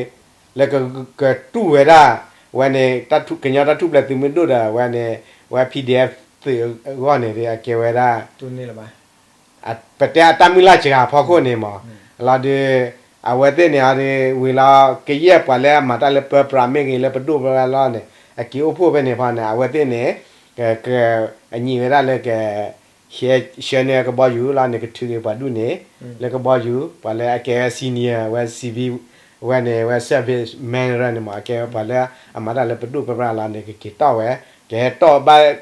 လၢကကတူၢ်ဝဲဒၣ် ဝဲန့ၣ် ကညီတၢ်ထူၣ်ဖျဲးသုးမုၢ်ဒိၣ်ဒီး ဝဲန့ၣ် ဝဲ PDF သုးအဂီၢ်န့ၣ်ဒီး အကဲဝဲဒၣ် ပတဲအတၢ်မုၢ်လၢ်စှၤဖီခိၣ်န့ၣ်မး လီၤဒီး အဝဲသ့ၣ်န့ၣ်အီၤဒီး ဝံၤလီၤ ကယဲၢ်ပှၤလၢအမၤတၢ်လၢပၢပြးမ့ၢ်ဂ့ၤ လၢပဒိၣ်ပၢပြးလီၤန့ၣ် အက့ၤအိၣ်ဖှိၣ်ဖဲန့ၣ်ဖီန့ၣ် အဝဲသ့ၣ်န့ၣ် က အညံးဝဲဒၣ်လၢက ဆှၢန့ၢ်ကဘီယူၤလီၤန့ၣ် ကထုးက့ၤပှၤဒူၣ်န့ၣ် လၢကဘီယူၤ ပှၤလၢအကဲဝဲ senior ဝဲ civil ဝဲန့ၣ် ဝဲ service man ရၢန့ၣ်မး အကဲဝဲပှၤလၢအမၤတၢ်လၢပဒိၣ်ပၢပြးလီၤန့ၣ် ကက့ၤတီၢ်ဝဲ ကဟဲတီၢ်ဘၣ်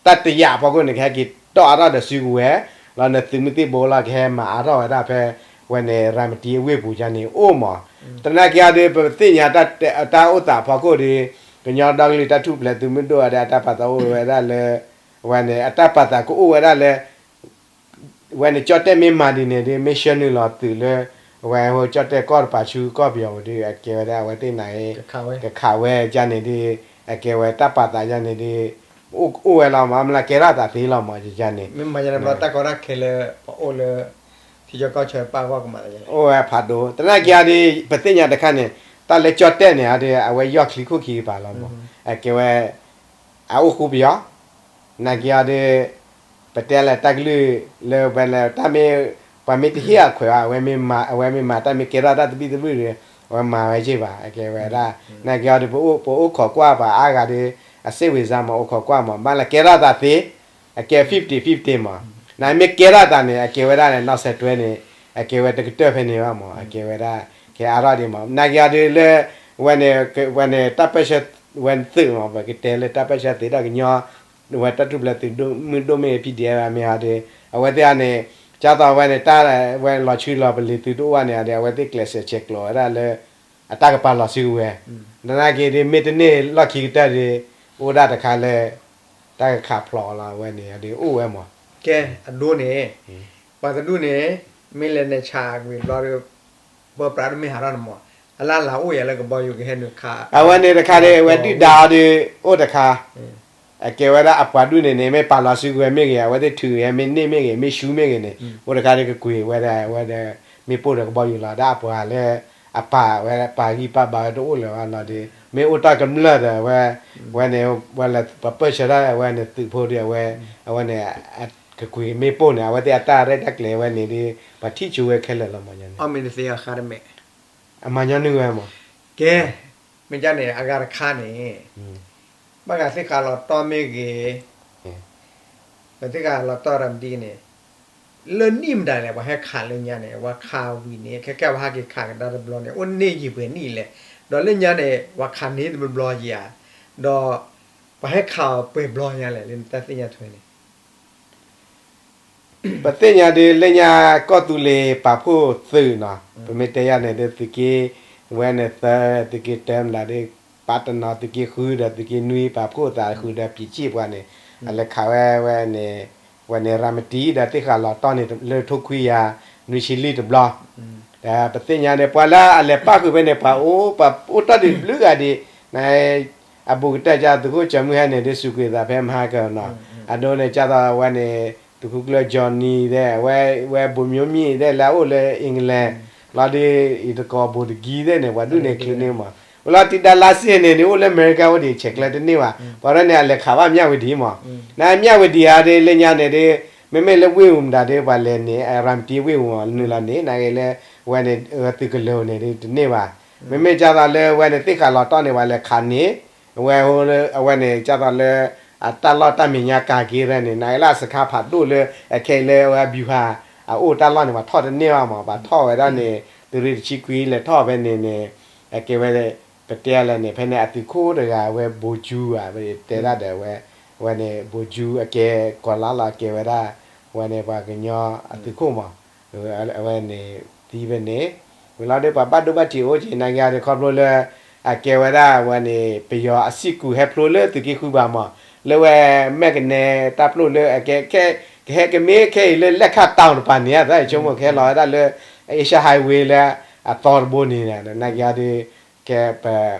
တၢ်တယာ်ဖီခိၣ်န့ၣ် ကဟဲက့ၤတီၢ်အါထီၣ်ဒီးစုကဝဲၤ လီၤန့ၣ်သုးမုၢ်သံၣ်ဘိလီၤ ကဟဲမၤအါထီၣ်ဝဲဒၣ်ဖဲ ဝဲန့ၣ် ရၤမတံအဝ့ၢ်ပူၤယါန့ၣ်အိၣ်မး သနာ်က့အီၤဒီး ပသ့ၣ်ညါတၢ်အိၣ်သးဖီခိၣ်ဒီး ကညီဒီကလုာ်တၢ်ထူၣ်ဖျဲးသုးမုၢ်ဒိၣ်အီၤဒီး အတၢ်ပာ်သးအိၣ်ဝဲဒၣ်လၢ ဝဲန့ၣ် အတၢ်ပာ်သးကအိၣ်ဝဲဒၣ်လၢ ဝဲန့ၣ် ကၠီၣ်တဲၣ်မ့ၢ်မၤဒ်န့ၣ်ဒီး မ့ၢ်ဆှၢနုာ်လီၤသုးလၢ ဝဲဟိကၠီၣ်တဲၣ်ကီၢ်တပၤဆူကီၢ်ပယီၤပူၤဒီး အကဲဝဲဒၣ်အဝဲသ့ၣ်န့ၣ် ကခးဝဲယါန့ၣ်ဒီး အကဲဝဲတၢ်ပာ်သးယါန့ၣ်ဒီး အိၣ်ဝဲလီၤမး မ့ၢ်လၢကဲထီၣ်သးသ့လီၤမး ယါန့ၣ် မ့ၢ်မၤယါန့ၣ်ဘျီ တၢ်ကီတၢ်ခဲလၢ ပှၤအိၣ်လၢ ထံကီၢ်ကီၢ်ဆၢပၢ်ဂီၢ်ကမၤသးယါန့ၣ် အိၣ်ဝဲဖးဒိၣ် သနာ်က့အီၤဒီး ပသ့ၣ်ညါတခါန့ၣ် တၢ်လၢကၠီၣ်တဲၣ်န့ၣ်အီၤဒီး အဝဲယီၢ်ချံခိၣ်ခံကပၤလီၤမး အကဲဝဲ အအိၣ်ဃူပယီၤ နာ်က့အီၤဒီး ပတဲလၢတၢ်ကလုၢ်လၢဝဲလၢတၢ်မ့ၢ် ပှၤမ့ၢ်တဟ့ၣ်အခွဲးဘၣ် အဝဲမ့ၢ်မၤ အဝဲမ့ၢ်မၤတၢ်မ့ၢ်ကဲထီၣ်တၢ်သဘံၣ်သဘုၣ်ဒီး အဝဲမၤဝဲက့ၢ်ဘၣ် အကဲဝဲဒၣ် နာ်က့အီၤဒီး ပအိၣ်ခိးကွၢ်ပှၤအါဂၤဒီး အစ့ၣ်ဝံၤစါမး အိၣ်ခိးကွၢ်မး ဘၣ်လၢကဲထီၣ်သးသ့ အကဲ fifty fifty မး နမ့ၢ်ကဲထီၣ်သးန့ၣ် အကဲဝဲဒၣ်န့ၣ် နီၢ်ဆဲးတွဲန့ၣ် အကဲဝဲတကတၢၢ်ဖဲန့ၣ်ဘၣ်မး အကဲဝဲဒၣ် ကဲအါထီၣ်ဒံးမး နာ်က့အီၤဒီးလၢ ဝဲန့ၣ် ဝဲန့ၣ် တၢ်ပၢဆှၢ ဝဲသုးမး ပကတဲလၢတၢ်ပၢဆှၢသုးဒီးကညီ ဝဲတၢ်ထူၣ်ဖျဲးသုးမုၢ်ဒိၣ်မ့ၢ်ဂ့ၤ PDF မ့ၢ်အီၤဒီး အဝဲသ့ၣ်အီၤန့ၣ် ကၢ်သိးဝဲန့ၣ် တၢ်ဝဲလီၤဆူလီၤပလ့ၤသုးတအိၣ်ဘၣ်န့ၣ်အီၤဒီး အဝဲသ့ၣ်ကျဲးစၢးဆဲးကျိးဝဲဒၣ်လၢ အတၢ်ကပာ်လီၤစုကဝဲၤ, သနာ်က့ဒ်မ့ၢ်တန့ၢ်လီၢ်ခံကတၢၢ်ဒီး အိၣ်ဒၣ်တခါလၢ တၢ်ကခးဖျိးလီၤဝဲန့ၣ်ဒီးအိၣ်ဝဲမး. ကဲအဒိန့ၣ် ပှၤတဒူၣ်န့ၣ် မ့ၢ်လဲၤနုာ်ဆးကွံာ်ဘျီဒီး ပၢပြးတမ့ၢ်ဟးထီၣ်န့ၣ်မး, အလၢ်လၢ်အိၣ်ယၤလၢကဘီယူၤကဟဲနုာ်ခး, အဝဲန့ၣ်တခါဒီး အဝဲဒုၣ်ဒါအီၤဒီး အိၣ်တခါ အကဲဝဲဒၣ်အပှၤဒူၣ်န့ၣ်န့ၣ် မ့ၢ်ပာ်လီၤစုကဝဲၤမ့ၢ်ဂ့ၤ အဝဲသ့ၣ်ထုးဂ့ၤ မ့ၢ်န့ၢ်မ့ၢ်ဂ့ၤ မ့ၢ်ရှူမ့ၢ်ဂ့ၤန့ၣ် အိၣ်တခါဒီးကကွံာ်ဝဲဒၣ် အဝဲဒီး မ့ၢ်ပိၢ်ဒီးကဘီယူၤလီၤ ဒၣ်အပှၤလၢ အပာ်ဝဲပာ်ဂံၢ်ပာ်ဘါဝဲတအိၣ်လၢၤဘၣ်လီၤဒီး မ့ၢ်အိၣ်တၢ်ကမျၢၢ်ဒီးအဝဲ ဝဲန့ၣ် ဝဲလၢပပၢၢ်ဆၢတၢ်အဝဲန့ၣ်သုးဖိဒီးအဝဲ အဝဲန့ၣ် ကကွံာ်မ့ၢ်ပိၢ်န့ၣ် အဝဲသ့ၣ်အတၢ်ရဲၣ်တၢ်ကျဲၤဝဲန့ၣ်ဒီး ပှၤထံၣ်ဆိဝဲခဲလၢာ်လီၤမး အမ့ၢ်နသ့အဃါတမ့ၢ် အမၤညီနုၢ်ဝဲမး. ကဲ မ့ၢ်ကန့ၣ် အဂၤတခါန့ၣ် ဘၣ်ဂၤသ့ၣ်ဃးလီၤတီၢ်မ့ၢ်ဂ့ၤ, ပသ့ၣ်ဃးလီၤတီၢ်ရၤမတံန့ၣ် လၢနံၣ်မတၤလဲၣ် ပှၤဟဲခးလၢညါန့ၣ် ပှၤခးဝံၤန့ၣ် ခဲကဲပှၤဟးက့ၤခးကဒါတဘျီန့ၣ် အိၣ်န့ၢ်ယံာ်ပှဲၤနံၣ်လဲၣ်, ဒီးလၢညါန့ၣ် ပှၤခးန့ၢ်တဘျီယံာ်ဧါ, ဒီးပှၤဟဲခးအီၤပှဲၤဘျီညါလဲၣ် လၢနတၢ်သ့ၣ်ညါထွဲန့ၣ် ပသ့ၣ်ညါဒ်လၢညါကီၢ်သူလ့ၤပာ်ဖှိၣ်သုးနီၤ, ပမ့ၢ်တဲယၤန့ၣ်ဒ်သုးက့ ဝဲန့ၣ်သၢ သုးက့တၢမတၤဒ် ပာ်တနီၤသုးက့ဃုဒီးသုးက့နွံ ပာ်ဖှိၣ်သးဃုာ်ဒီးပံးစံၣ်ပှၤန့ၣ် အလဲၤခးဝဲဝဲန့ၣ် ဝဲန့ၣ်ရၤမတံဒီးသ့ၣ်ဃးလီၤတီၢ်န့ၣ်လၢထိခွံယၤ နွံဆံလွံၢ်တဘျီ ဒီးပသ့ၣ်ညါန့ၣ် ပှၤလၢအလဲၤပၣ်ဃုာ်ဖဲန့ၣ် ပှၤအိၣ်ပှၤအိၣ်တ့ၢ်ဒံးဘျုးဂၤဒံး န အဘူးကတၢၢ်ကၢ်သုးခိၣ်ကၠီၤမုၢ်ဟဲန့ၣ် ဒ်စူးကွံာ်သးဖဲမဟါကနီၤ, အဒိန့ၣ် ကၢ်သိးဝဲန့ၣ် သုးခိၣ်ကျၢၢ် Johnny သ့ၣ် ဝဲ ဝဲဘိၣ်မၠိမံၣ်သ့ၣ် လၢအအိၣ်လၢ England လီၤဒ် အံၤတကိးဘိၣ်တကံသ့ၣ်န့ၣ် ပှၤဒူၣ်န့ၣ်ချုးန့ၢ်မး, ဝဲလီၤတံဒါလါစ့ၣ်န့ၣ် ဒ်အိၣ်လၢအမဲရကၤအိၣ်ဒံး ဆဲးကျၢတန့ၢ်ဘၣ်, ပှၤရဲၣ်န့ၣ် အလဲၤခးဘၣ်မၠၣ်ဝတံၤမး, နမၠၣ်ဝတံၤဧါဒ်လၢညါန့ၣ်ဒ် မ့မ့ၢ်လၢဝ့ၢ်အူမတၤဒ် ပှၤလဲၤန့ၣ် ရၤမတံဝ့ၢ်အူမး နုာ်လီၤန့ၣ် နဂ့ၤလၢ ဝဲန့ၣ် သုးကလၢၤန့ၣ်ဒ်တန့ၢ်ဘၣ်, မ့မ့ၢ်ကၢ်သိးလၢဝဲန့ၣ် သ့ၣ်ဃးလီၤတီၢ်န့ၣ် ပှၤလဲၤခးန့ၣ် အဝဲ အဝဲန့ၣ် ကၢ်သိးလၢ အတၢ်လီၢ်တၢ်မဲာ်ညါကၤက့ၤရဲၣ်န့ၣ် နဂ့ၤလၢအစခါဖးဒိၣ်လၢ အခဲအံၤလၢအဝဲ ဗျူဟာ အအိၣ်တၢ်လီၢ်န့ၣ် ပှၤထီၣ်တန့ၢ်ဘၣ်မး ပှၤထီၣ်ဝဲဒၣ်န့ၣ် သုးရ့ၣ်တဆံခွံလဲၤထီၣ်ဖဲန့ၣ်န့ၣ် အကဲဝဲ ပတဲလဲၣ်န့ၣ် ဖဲန့ၣ် အသုးခိၣ်တဂၤဝဲ ဘိၣ်ကၠူဧါ တဲဒၣ်ဒီးဝဲ အဝဲန့ၣ် ဘိၣ်ကၠူအကဲ ကီၤလါလီၤ အကဲဝဲဒၣ် အဝဲန့ၣ် ပှၤကညီအသုးခိၣ်မး အဝဲန့ၣ် သံဖဲန့ၣ် ဝံၤလီၤဒီး ပှၤဘၣ်ဒိဘၣ်ထံးအိၣ်က့ၤ နဂ့ၤဒီး ခီဖျိလၢ အကဲဝဲဒၣ်ဝဲန့ၣ် ပယီၤအစံၣ်ကူးဟဲဖျိလၢသုးက့ဃုဘၣ်မး လၢဝဲမဲာ်ကနဲတၢ်ပျိၢ်လၢအကဲ ကဟဲကမ့ၢ်ခဲအံၤလၢ လဲၣ်ခၣ်တၢ်တပၤန့ၣ် အသးဆိကမိၣ်ကဟဲလီၤဝဲဒၣ်လၢ Asia Highway လၢအသီတဘိန့ၣ် နဂ့ၤဒီး ကဲ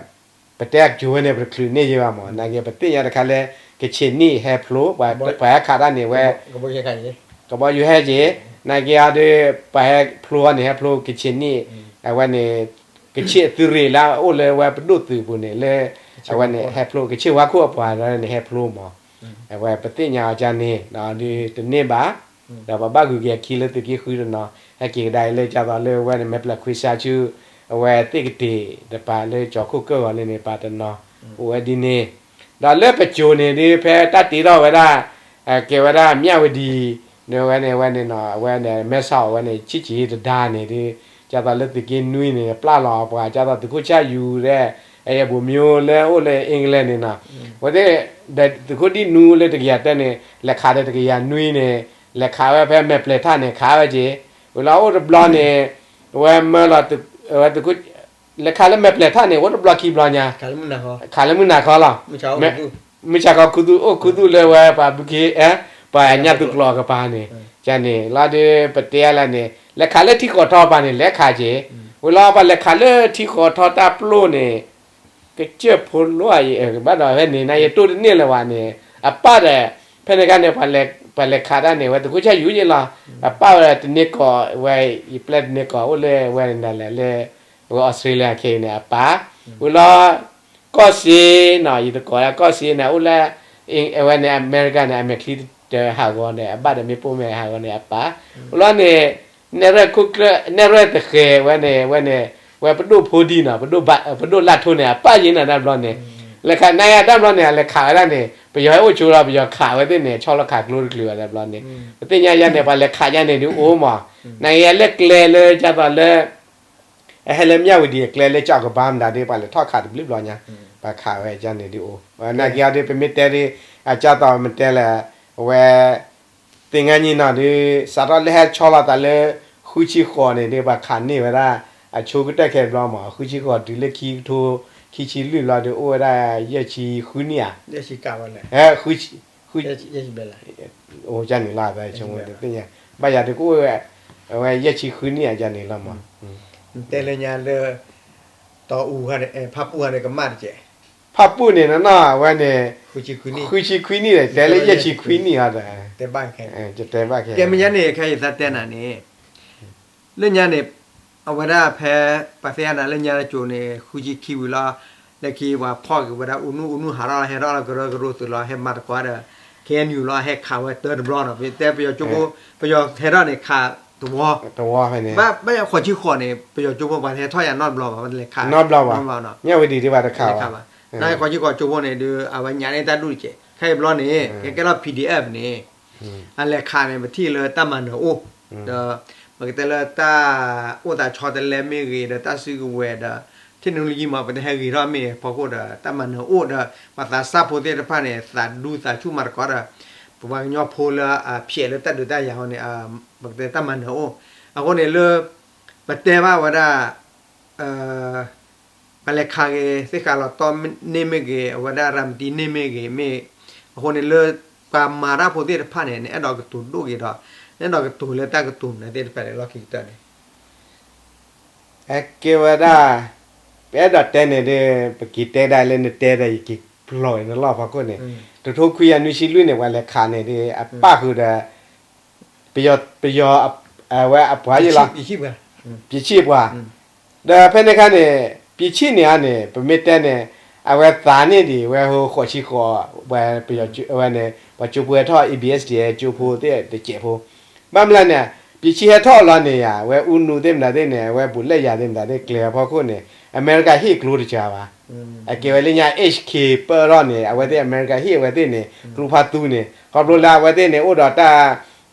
ပတဲအကၠိၤဝဲန့ၣ် ပတချုးန့ၢ်ယဲဘၣ်မး နဂ့ၤ ပသ့ၣ်ညါတခါလၢ ကဆ့ၣ်နံၣ်ဟဲဖျိ ပှၤဟဲခးတၢ်န့ၣ်ဝဲ ကဘီယူၤဟဲက့ၤ နဂ့ၤအီၤဒီး ပှၤဟဲဖျိအီၤန့ၣ် ဟဲဖျိကဆ့ၣ်နံၣ် အဝဲန့ၣ် ကဆ့ၣ်အသုးရ့ၣ်လၢအအိၣ်လၢဝဲပဒိၣ်သုးပူၤန့ၣ် လၢ အဝဲန့ၣ် ဟဲဖျိကဆ့ၣ်ဝါခိၣ်အပှၤန့ၣ် ဟဲဖျိမး အဝဲပသ့ၣ်ညါအီၤကန့ၣ် ဒ်တန့ၢ်ဘၣ် ဒီးပဘၣ်ဂုာ်က့ၤအခံလၢသုးက့ဃုတနီၤ ဟဲက့ၤကဒါအံၤလၢကၢ်သိးလၢဝဲန့ၣ် မဲာ်ပျၢ်ခွံဆါဆူ အဝဲသ့ၣ်ကတ့ၢ်တပၤလၢကၠီၤခိၣ်ကၢၢ်ဂီၤလၢန့ၣ် ပာ်တနီၤ အိၣ်ဝဲဒ်န့ၣ် ဒီးလၢပကၠိၤန့ၣ်ဒ် ဖဲတၢ်တ့ထီၣ်ဝဲဒၣ် ကဲဝဲဒၣ်မၠၣ်ဝတံၤ န့ၣ်ဝဲန့ၣ် ဝဲန့ၣ်နီၤ အဝဲန့ၣ် မဲဆီးဝဲန့ၣ် ဆံးဆံးတဒါန့ၣ်ဒ် ကၢ်သိးလၢသုးက့နွံန့ၣ် ပျၢ်လီၤပှၤ ကၢ်သိးသုးခိၣ်ဆၣ်ယူၤဒီး အယဲၢ်ဘိၣ်မၠိလၢအိၣ်လၢ England န့ၣ်နီၤ ဝဲသ့ၣ် ဒီးသုးခိၣ်ဒံၣ်နူလၢတကယၤတၢန့ၣ် လဲၤခးဒီးတကယၤနွံန့ၣ် လဲၤခးဝဲဖဲမဲာ်ပျဲၢ်ထၣ်န့ၣ် ခးဝဲက့ၤ ဝံၤလီၤအိၣ်တဘျီန့ၣ် ဝဲမၢလီၤ ဝဲသုးခိၣ် လဲၤခးလၢမဲာ်ပျဲၢ်ထၣ်န့ၣ် အိၣ်တဘျီခံဘျီညါ ခးလၢမုၢ်နၤခီလီၤ မုၢ်ဆါခီခူသူၣ် အိၣ်ခူသူၣ်လၢဝဲပှၤဘုခ့ ပှၤညၣ်သူကျိးကပၤန့ၣ် ကန့ၣ် လီၤဒီးပတဲလၢန့ၣ် လဲၤခးလၢထံဃီထီပၤန့ၣ် လဲၤခးက့ၤ ဝံၤလီၤပှၤလဲၤခးလၢထံဃီထီတၢ်ပျိၢ်န့ၣ် ကစၢၢ်ဖိလိအံၤ ဘၣ်ဒီးဖဲန့ၣ် နယတိၢ်တန့ၢ်လၢၤဝဲန့ၣ် အပၢ်ဒီး ဖဲန့ၣ်ခါန့ၣ် ပှၤလဲၤခးတၢ်န့ၣ် ဝဲသုးခိၣ်ဆၣ်ယူၤယ့လီၤ အပၢ်ဝဲတန့ၢ်ကီး ဝဲယပျဲၢ်တန့ၢ်ကီး အိၣ်လၢဝဲန့ၣ်ဒၣ်လဲာ်လၢ ဝဲအီစထြ့လယါခဲအံၤန့ၣ် အပၢ် ဝံၤလီၤ ကီၢ်စ့နီၤ ယတကိးဒၣ်ကီၢ်စ့န့ၣ် အိၣ်လၢ အဝဲန့ၣ် အမဲရကၤန့ၣ် အမဲာ်ချံတဟးဂီၤန့ၣ် အဘၣ်ဒီးမ့ၣ်ပိၢ်မဲာ်ဟးဂီၤန့ၣ် အပၢ် ဝံၤလီၤန့ၣ် နဲၣ်ရွဲၣ်ခိၣ်ကျၢၢ် နဲၣ်ရွဲၣ်သဃဲၤဝဲန့ၣ် ဝဲန့ၣ် ဝဲပဒိၣ်ဖိဒံနီၤ ပဒိၣ်လၢ်ထိၣ်န့ၣ် အပၢ်ယ့နၤတၢ်ဘျီန့ၣ် လဲၤခးနၤယၤတၢ်ဘျီန့ၣ် အလဲၤခးဝဲဒၣ်န့ၣ် ပယီၤဟဲအိၣ်ဆိဒီး ပယီၤခးဝဲသ့ၣ်န့ၣ် ဆီလီၤခးကျိတချုးဝဲဒၣ်ဘျီန့ၣ် ပသ့ၣ်ညါယါန့ၣ် ပှၤလဲၤခးယါန့ၣ်ဒ်အိၣ်မး နၤယၤလၢကျဲလၢကၢ်သိးလၢ အဟဲလၢမၠၣ်ဝတံၤအကျဲလၢကၠီၣ်ကဘါမတၤဒ် ပှၤလဲၤထီၣ်ခးတဘျုးဘျီညါ ပှၤခးဝဲကန့ၣ်ဒ်အိၣ် နာ်က့အီၤဒ်ပမ့ၢ်တဲဒ် အကၢ်သိးမ့ၢ်တဲလဲၣ် အဝဲ သင်္ဃန်းညီနောင် ဒ် စးထီၣ်လၢဟဲဆီလီၤသးလၢ ဃုဆံဃိးန့ၣ်ဒ် ပှၤခးန့ၢ်ဝဲဒၣ် အဆိကတၢၢ်ခဲဘျီမး ဃုဆံဃိးတုၤလၢခံကထိခံဆံလွံၢ်ဘျီဒီး အိၣ်ဝဲဒၣ်ယဲၢ်ဆံဃုနံၣ်ဧါ, ဃု အိၣ်ကန့ၣ်လီၤ သ့ၣ်ညါ, ဘၣ်ယၤဒီးကအိၣ်ဝဲ အဝဲယဲၢ်ဆံဃုနံၣ်ဧါ ကန့ၣ်လီၤမး, တဲလၢညါလၢ တီအူ ဖၣ်ပူၣ်ဟါဒီးကမၣ်တကဲး, ဖၣ်ပူၣ်န့ၣ်နီၤ အဝဲန့ၣ် ဃုဆံခွံနံၣ်ဒီး တဲလၢယဲၢ်ဆံခွံနံၣ်အီၤဒီး တဲဘၣ်ခဲ, ကဲမ့ၢ်ညါန့ၣ် ခဲအံၤသးတဲနၤန့ၣ် လၢညါန့ၣ် အဝဲဒၣ်ဖဲ ပှၤသ့ၣ်ညါနၤလၢညါတကိၤန့ၣ် ဃုဆံခံဝံၤလီၤ, လၢခံပှၤဖီၣ်က့ၤဝဲဒၣ် အူနုၢ်အူနုၢ်ဟးထီၣ်လီၤ ဟဲထီၣ်လီၤကရၢကရိသုးလီၤ ဟဲမၤသကိးဒီး ခဲအံၤနုာ်လီၤ ဟဲခးဝဲတၢတဘျီနီၤ ပတဲပယီၤကၠိဖိ ပယီၤဟဲထီၣ်န့ၣ် ခးတဝီ, ဘၣ်ဃိးဆံဃိးန့ၣ် ပယီၤကၠိဖိပှၤဟဲထီၣ်ယၤနီတဘျီဘၣ် ပှၤတလဲၤခးနီတဘျီဘၣ်, မ့ၢ်ဝဲဒ်ဒ်ဘၣ်တခါဘၣ်, နဃိးဆံဃိးကၠိဖိန့ၣ်ဒီး အဝဲညါန့ၣ်တၢ်ဒူၣ်တကဲး ခဲအံၤဘျီန့ၣ် ကဲကဲထီၣ် P D F န့ၣ် အလဲၤခးန့ၣ် ပထံၣ်လၢတၢ်မၤနၢၤအိၣ်, ဒီး ပကတဲလၢတၢ်အိၣ်သးဆီတလဲမ့ၢ်ဂ့ၤ ဒီးတၢ်စုကဝဲၤဒီး technology မ့ၢ် ပတဟဲဂ့ၤထီၣ်မ့ၢ်ဂ့ၤအဖီခိၣ်ဒီး တၢ်မၤနၢၤအိၣ်ဒီး ပှၤသးစၢ်ဖိသ့ၣ်တဖၣ်န့ၣ် သးဒူသးဆူၣ်မၤသကိးဒီး ပပှၤကညီဖိလၢအဖျဲးလၢတၢ်ဒုးတၢ်ယၤအဃိန့ၣ် ပကတဲတၢ်မၤနၢၤအိၣ်, အဃိန့ၣ်လၢ ပတဲဘၣ်ဝဲဒၣ် ပှၤလဲၤခးက့ၤသ့ၣ်ဃးလီၤတီန့ၢ်မ့ၢ်ဂ့ၤ အဝဲဒၣ်ရၤမတံန့ၢ်မ့ၢ်ဂ့ၤမ့ၢ်, အဃိန့ၣ်လၢ ပှၤမၤတၢ်ဖိသ့ၣ်တဖၣ်န့ၣ် နအဲၣ်ဒိးကတိၤဒိၣ်က့ၤဒီး နအဲၣ်ဒိးကတိၤလၢတၢ်ကတိၤမနုၤသ့ၣ်တဖၣ်န့ၣ် လီၢ်ခံကတၢၢ်န့ၣ် အကဲဝဲဒၣ် ပအဲၣ်ဒိးတဲန့ၣ်ဒီး ပက့ၤတဲဒၣ်လၢနတဲဒီး ယက့ၤပျီၢ်နလီၢ်ဖီခိၣ်န့ၣ်, တထိခွံကယၤနွံဆံလွံၢ်န့ၣ် ပှၤလဲၤခးန့ၣ်ဒီး အပၣ်ဃုာ်ဒီး ပယီၤ ပယီၤ အဝဲအပှၤယ့ၢ်လီၤ, ပျံၤဆံၣ်ပှၤ, ဒီးဖဲန့ၣ်အခါန့ၣ် ပျံၤဆံၣ်န့ၣ်အန့ၣ် ပမ့ၢ်တဲန့ၣ် အဝဲသးန့ၢ်ဒံးဝဲဃိးဆံဃိး ဝဲ ဝဲန့ၣ် ပှၤကၠိဖိဟဲထီၣ် A B S D ကၠိဖိသ့ၣ်တစဲးဖိ, ဘၣ်မနုၤလဲၣ်န့ၣ် ပျံၤဆံၣ်ဟဲထီၣ်လီၤန့ၣ်ယါ ဝဲအူနူသ့ၣ်မနုၤသ့ၣ်န့ၣ် အဝဲဘူးလဲၣ်ယၤသ့ၣ်မနုၤသ့ၣ် ကျဲၤအဖီခိၣ်န့ၣ် အမဲရကၤဟ့ၣ်ကျိတစှၤဘၣ်, အကဲဝဲလၢညါ H K ပၢၢ်ထီၣ်န့ၣ် အဝဲသ့ၣ်အမဲရကၤဟ့ၣ်အဝဲသ့ၣ်န့ၣ် ကျိဖးသူန့ၣ် ခီဖျိလၢအဝဲသ့ၣ်န့ၣ် အိၣ်ဒီးတၢ်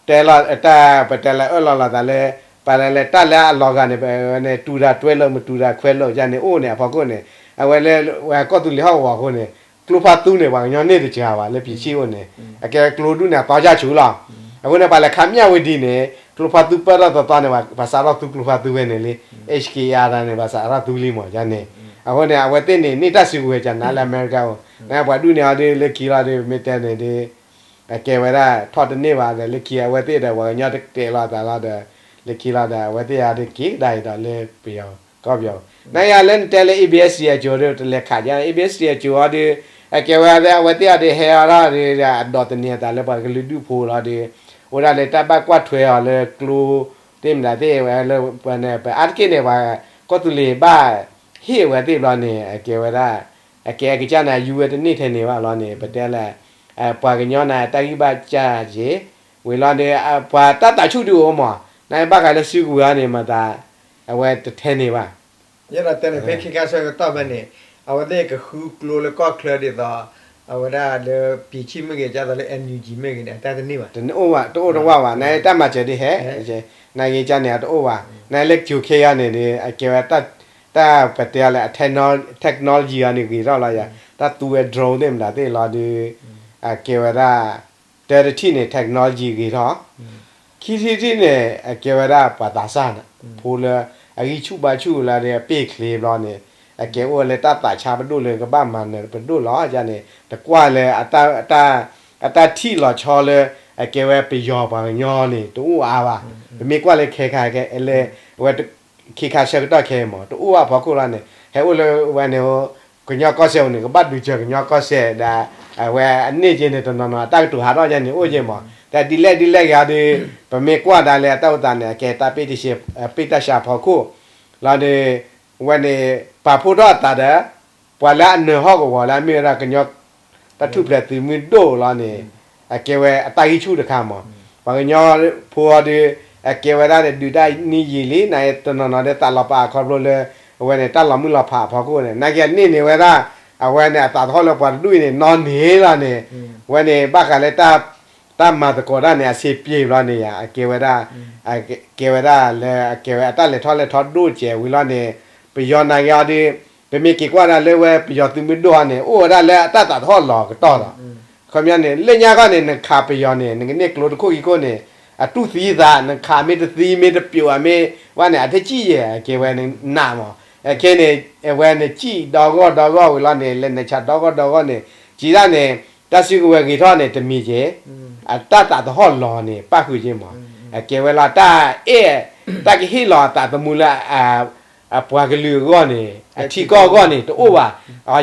တဲလီၤတၢ် ပတဲလၢအၢၣ်လီၤလီၤသးလၢ ပလဲၤလၢတၢ်လၢအလီၤဂာ်န့ၣ် ပဝဲန့ၣ် တူၢ်တၢ်တွဲလၢမတူၢ်တၢ်ခွဲးလၢာ်ယါန့ၣ် အိၣ်န့ၣ်အဖီခိၣ်န့ၣ် အဝဲလၢ ဝဲကီၢ်သူလ့ၤဟီၣ်ကဝီၤအဃိန့ၣ် ကျိဖးသူန့ၣ် ပှၤကညီန့ၢ်တစှၤဘၣ်လၢပျံၤဆံၣ်အိၣ်န့ၣ် အကဲကျိဒူၣ်န့ၣ် အသီယၢ်ဆူၣ်လီၤ. အဃိန့ၣ် ပှၤလဲၤခးမျၢ်ဝတံၤန့ၣ် ကျိဖးသူပၢၢ်ထီၣ်သီသီန့ၣ် ပှၤစးထီၣ်သူကျိဖးသူဝဲန့ၣ်လံ H K R န့ၣ် ပှၤစးထီၣ်သူလံမးယါန့ၣ် အဃိန့ၣ် အဝဲသ့ၣ်န့ၣ် န့ၢ်တၢ်စုကဝဲၤကနၤလၢအမဲရကၤအိၣ် နပှၤဒူၣ်န့ၣ်အီၤဒ်လၢခံလီၤဒီး မ့ၢ်တဲန့ၣ်ဒီး အကဲဝဲဒၣ် ထီၣ်တန့ၢ်ဘၣ်ဒီး လၢခံအဝဲသ့ၣ်ဒီး ပှၤကညီတတဲာ်လီၤအသးလီၤဒီး လၢခံလီၤဒီး အဝဲသ့ၣ်အီၤဒီးက့ၤကဒါအံၤဒီးလၢပယီၤကီၢ်ပယီၤ နယါလၢနတဲလၢ A B S D အကၠိဒီး တလဲၤခးယါ A B S D အကၠိအီၤဒီး အကဲဝဲအဝဲသ့ၣ်အီၤဒီး ဟဲအီၤထီၣ်ဒီး အဒိးသန့ၤအသးလၢပှၤကလုာ်ဒူၣ်ဖိလီၤဒီး အိၣ်ဒၣ်လၢတၢ်ဘၣ်ကွၢ်ထွဲအီၤလၢကျိ သ့ၣ်မနုၤသ့ၣ်ဝဲလၢပှၤန့ၣ် ပအါတက့ၢ်န့ၣ် ပှၤကီၢ်သူလ့ၤဘၣ်ဟ့ၣ်ဝဲသ့ၣ်ဘျီန့ၣ် အကဲဝဲဒၣ် အကဲအကစၢ်န့ၣ် ယူဝဲတန့ၢ်ထဲန့ၣ်ဘၣ်လီၤန့ၣ် ပတဲလၢ ပှၤကညီန့ၣ် တၢ်ဂံၢ်ဘၣ်စၢ်က့ၤ ဝံၤလီၤဒီး ပှၤတၢ်သးဆူၣ်ဒုးအိၣ်မး နဘၣ်ဃးလၢစုကဝဲၤအီၤန့ၣ် မၤသး အဝဲတထဲန့ၣ်ဘၣ် ယအဲၣ်ဒိးတဲန့ၣ် ဖဲခ့ခါဆၢကတီၢ်ဖဲန့ၣ် အဝဲသ့ၣ်ကဃုကျိလၢကီၢ်ချၢဒ်သိး အဝဲဒၣ်လၢ ပျံၤဆံၣ်မ့ၢ်ဂ့ၤ ဒ်သိးလၢ N U G မ့ၢ်ဂ့ၤန့ၣ် အတၢ်တန့ၢ်ဘၣ် တအိၣ်ဘၣ် တအိၣ်တဝၢ်ဘၣ် နတၢ်မၤစၢၤဒ်ဟဲ နဂ့ၤကန့ၣ် အတအိၣ်ဘၣ် နလၢကၠိၤခဲအံၤန့ၣ်ဒီး အကဲဝဲ တၢ်ပတဲလၢ technology အီၤန့ၣ်ဂ့ၤထီၣ်လီၤယၤ တၢ်သူဝဲ drone သ့ၣ်မတၤသ့ၣ်လီၤဒီး အကဲဝဲဒၣ် တၢ်တထံၣ်န့ၣ် technology ဂ့ၤထီၣ် ခံထံၣ်တထံၣ်န့ၣ် အကဲဝဲဒၣ်ပှၤသးစၢ်န့ၣ် ဖိလၢ အဂံၢ်ဆူၣ်ဘါဆူၣ်လၢဒီးအပ့ၢ်ချ့ဘျီန့ၣ် အကဲအိၣ်လၢတၢ်သးဆါပဒိၣ်လၢကဘၣ်မၤနၢၤပဒိၣ်လီၤယါန့ၣ် တကွၢ်လၢ အတၢ်ထံၣ်လီၤဆီလၢ အကဲဝဲပယီၤပှၤကညီန့ၣ် တအိၣ်အါဘၣ် ပမ့ၢ်ကွၢ်လၢခဲခါခဲလၢ အဝဲ ခ့ခါဆၢကတီၢ်ခဲအံၤမး တအိၣ်ဘၣ်ဖီခိၣ်လီၤန့ၣ် ဟဲအိၣ်လၢဝဲန့ၣ် ကညီကီၢ်စဲၣ်အိၣ်န့ၣ် ကဘၣ်ဒုးစၢၤကညီကီၢ်စဲၣ်ဒီး အဝဲအန့ၢ်က့န့ၣ် တနီၤနီၤ အတၢ်ကတိၤဟးထီၣ်ယါန့ၣ် အိၣ်က့မး တၢ်ဒ်လဲၣ်ဒ်လဲၣ်ဂ့ၤအီၤဒီး ပမ့ၢ်ကွၢ်ဒၣ်လၢအတၢ်အိၣ်သးန့ၣ် အကဲတၢ်ပ့ၢ်တၢ်ဆှၢ ပ့ၢ်တၢ်ဆှၢဖီခိၣ် လီၤဒီး ဝဲန့ၣ် ပာ်ဖှိၣ်ထီၣ်အသးဒီး ပှၤလၢအနၢၤဟီၣ်ကဝီၤလၢအမ့ၢ်ဝဲဒၣ်ကညီ တၢ်ထူၣ်ဖျဲးသုးမုၢ်ဒိၣ်လီၤန့ၣ် အကဲဝဲအတၢ်ဂံၢ်ဆူၣ်တခါမး ပှၤကညီဖိအီၤဒီး အကဲဝဲဒၣ်န့ၣ် ဒုးတၢ်နံၣ်ယံာ်လံ နတနီၤနီၤဒီးသးလီၤပာ်အခီဖျိလၢ အဝဲန့ၣ် တၢ်လီၤမုၢ်လီၤဖးအဖီခိၣ်န့ၣ် နာ်က့န့ၢ်န့ၢ်ဝဲဒၣ် အဝဲန့ၣ် အသးသဟီၣ်လၢပှၤတဒူၣ်အံၤန့ၣ် နီၢ်န့ၢ်လီၤန့ၣ် ဝဲန့ၣ် ဘၣ်ဃးလၢ တၢ်မၤသကိးတၢ်န့ၣ် အဆံးပျ့ၤဘျီန့ၣ်ယါ အကဲဝဲဒၣ် ကဲဝဲဒၣ်လၢ အကဲဝဲအတၢ်လဲၤထီၣ်လဲၤထီဒိၣ်စဲးဝံၤလီၤန့ၣ် ပယီၤနာ်က့အီၤဒီး ပမ့ၢ်က့ၤကွၢ်ဒၣ်လၢဝဲပယီၤသုးမုၢ်ဒိၣ်အီၤန့ၣ် အိၣ်ဝဲဒၣ်လၢအတၢ်သးသဟီၣ်လီၤကတီၢ်ဒီး ခီပညီန့ၣ် လၢညါခီန့ၣ် နခးပယီၤန့ၣ် နကန့ၢ်ကျိတခိၣ်ခံခိၣ်န့ၣ် အတူၢ်သံသး နခးမ့ၢ်တသံမ့ၢ်တပျိာ်မ့ၢ်ဝဲန့ၣ် အတစံၣ်ယဲၢ် အကဲဝဲနးမး. အခဲန့ၣ် အဝဲန့ၣ်စံၣ်ဒီဂီၢ်ဒီဂီၢ်ဝံၤလီၤန့ၣ် လဲၤနဆးဒီဂီၢ်ဒီဂီၢ်န့ၣ် ကံဒၣ်န့ၣ် တၢ်စုကဝဲၤဂ့ၤထီၣ်န့ၣ် တမံၤက့ၤ အတၢ်သးသဟီၣ်လီၤန့ၣ် ပၣ်ဃုာ်က့ၤမး. အကဲဝဲလီၤ တၢ်အဲၣ် တၢ်ကဟ့ၣ်လီၤအသးသမူလၢ အပှၤကလုာ်အဂီၢ်န့ၣ် အထံကီၢ်အဂီၢ်န့ၣ် တအိၣ်ဘၣ်.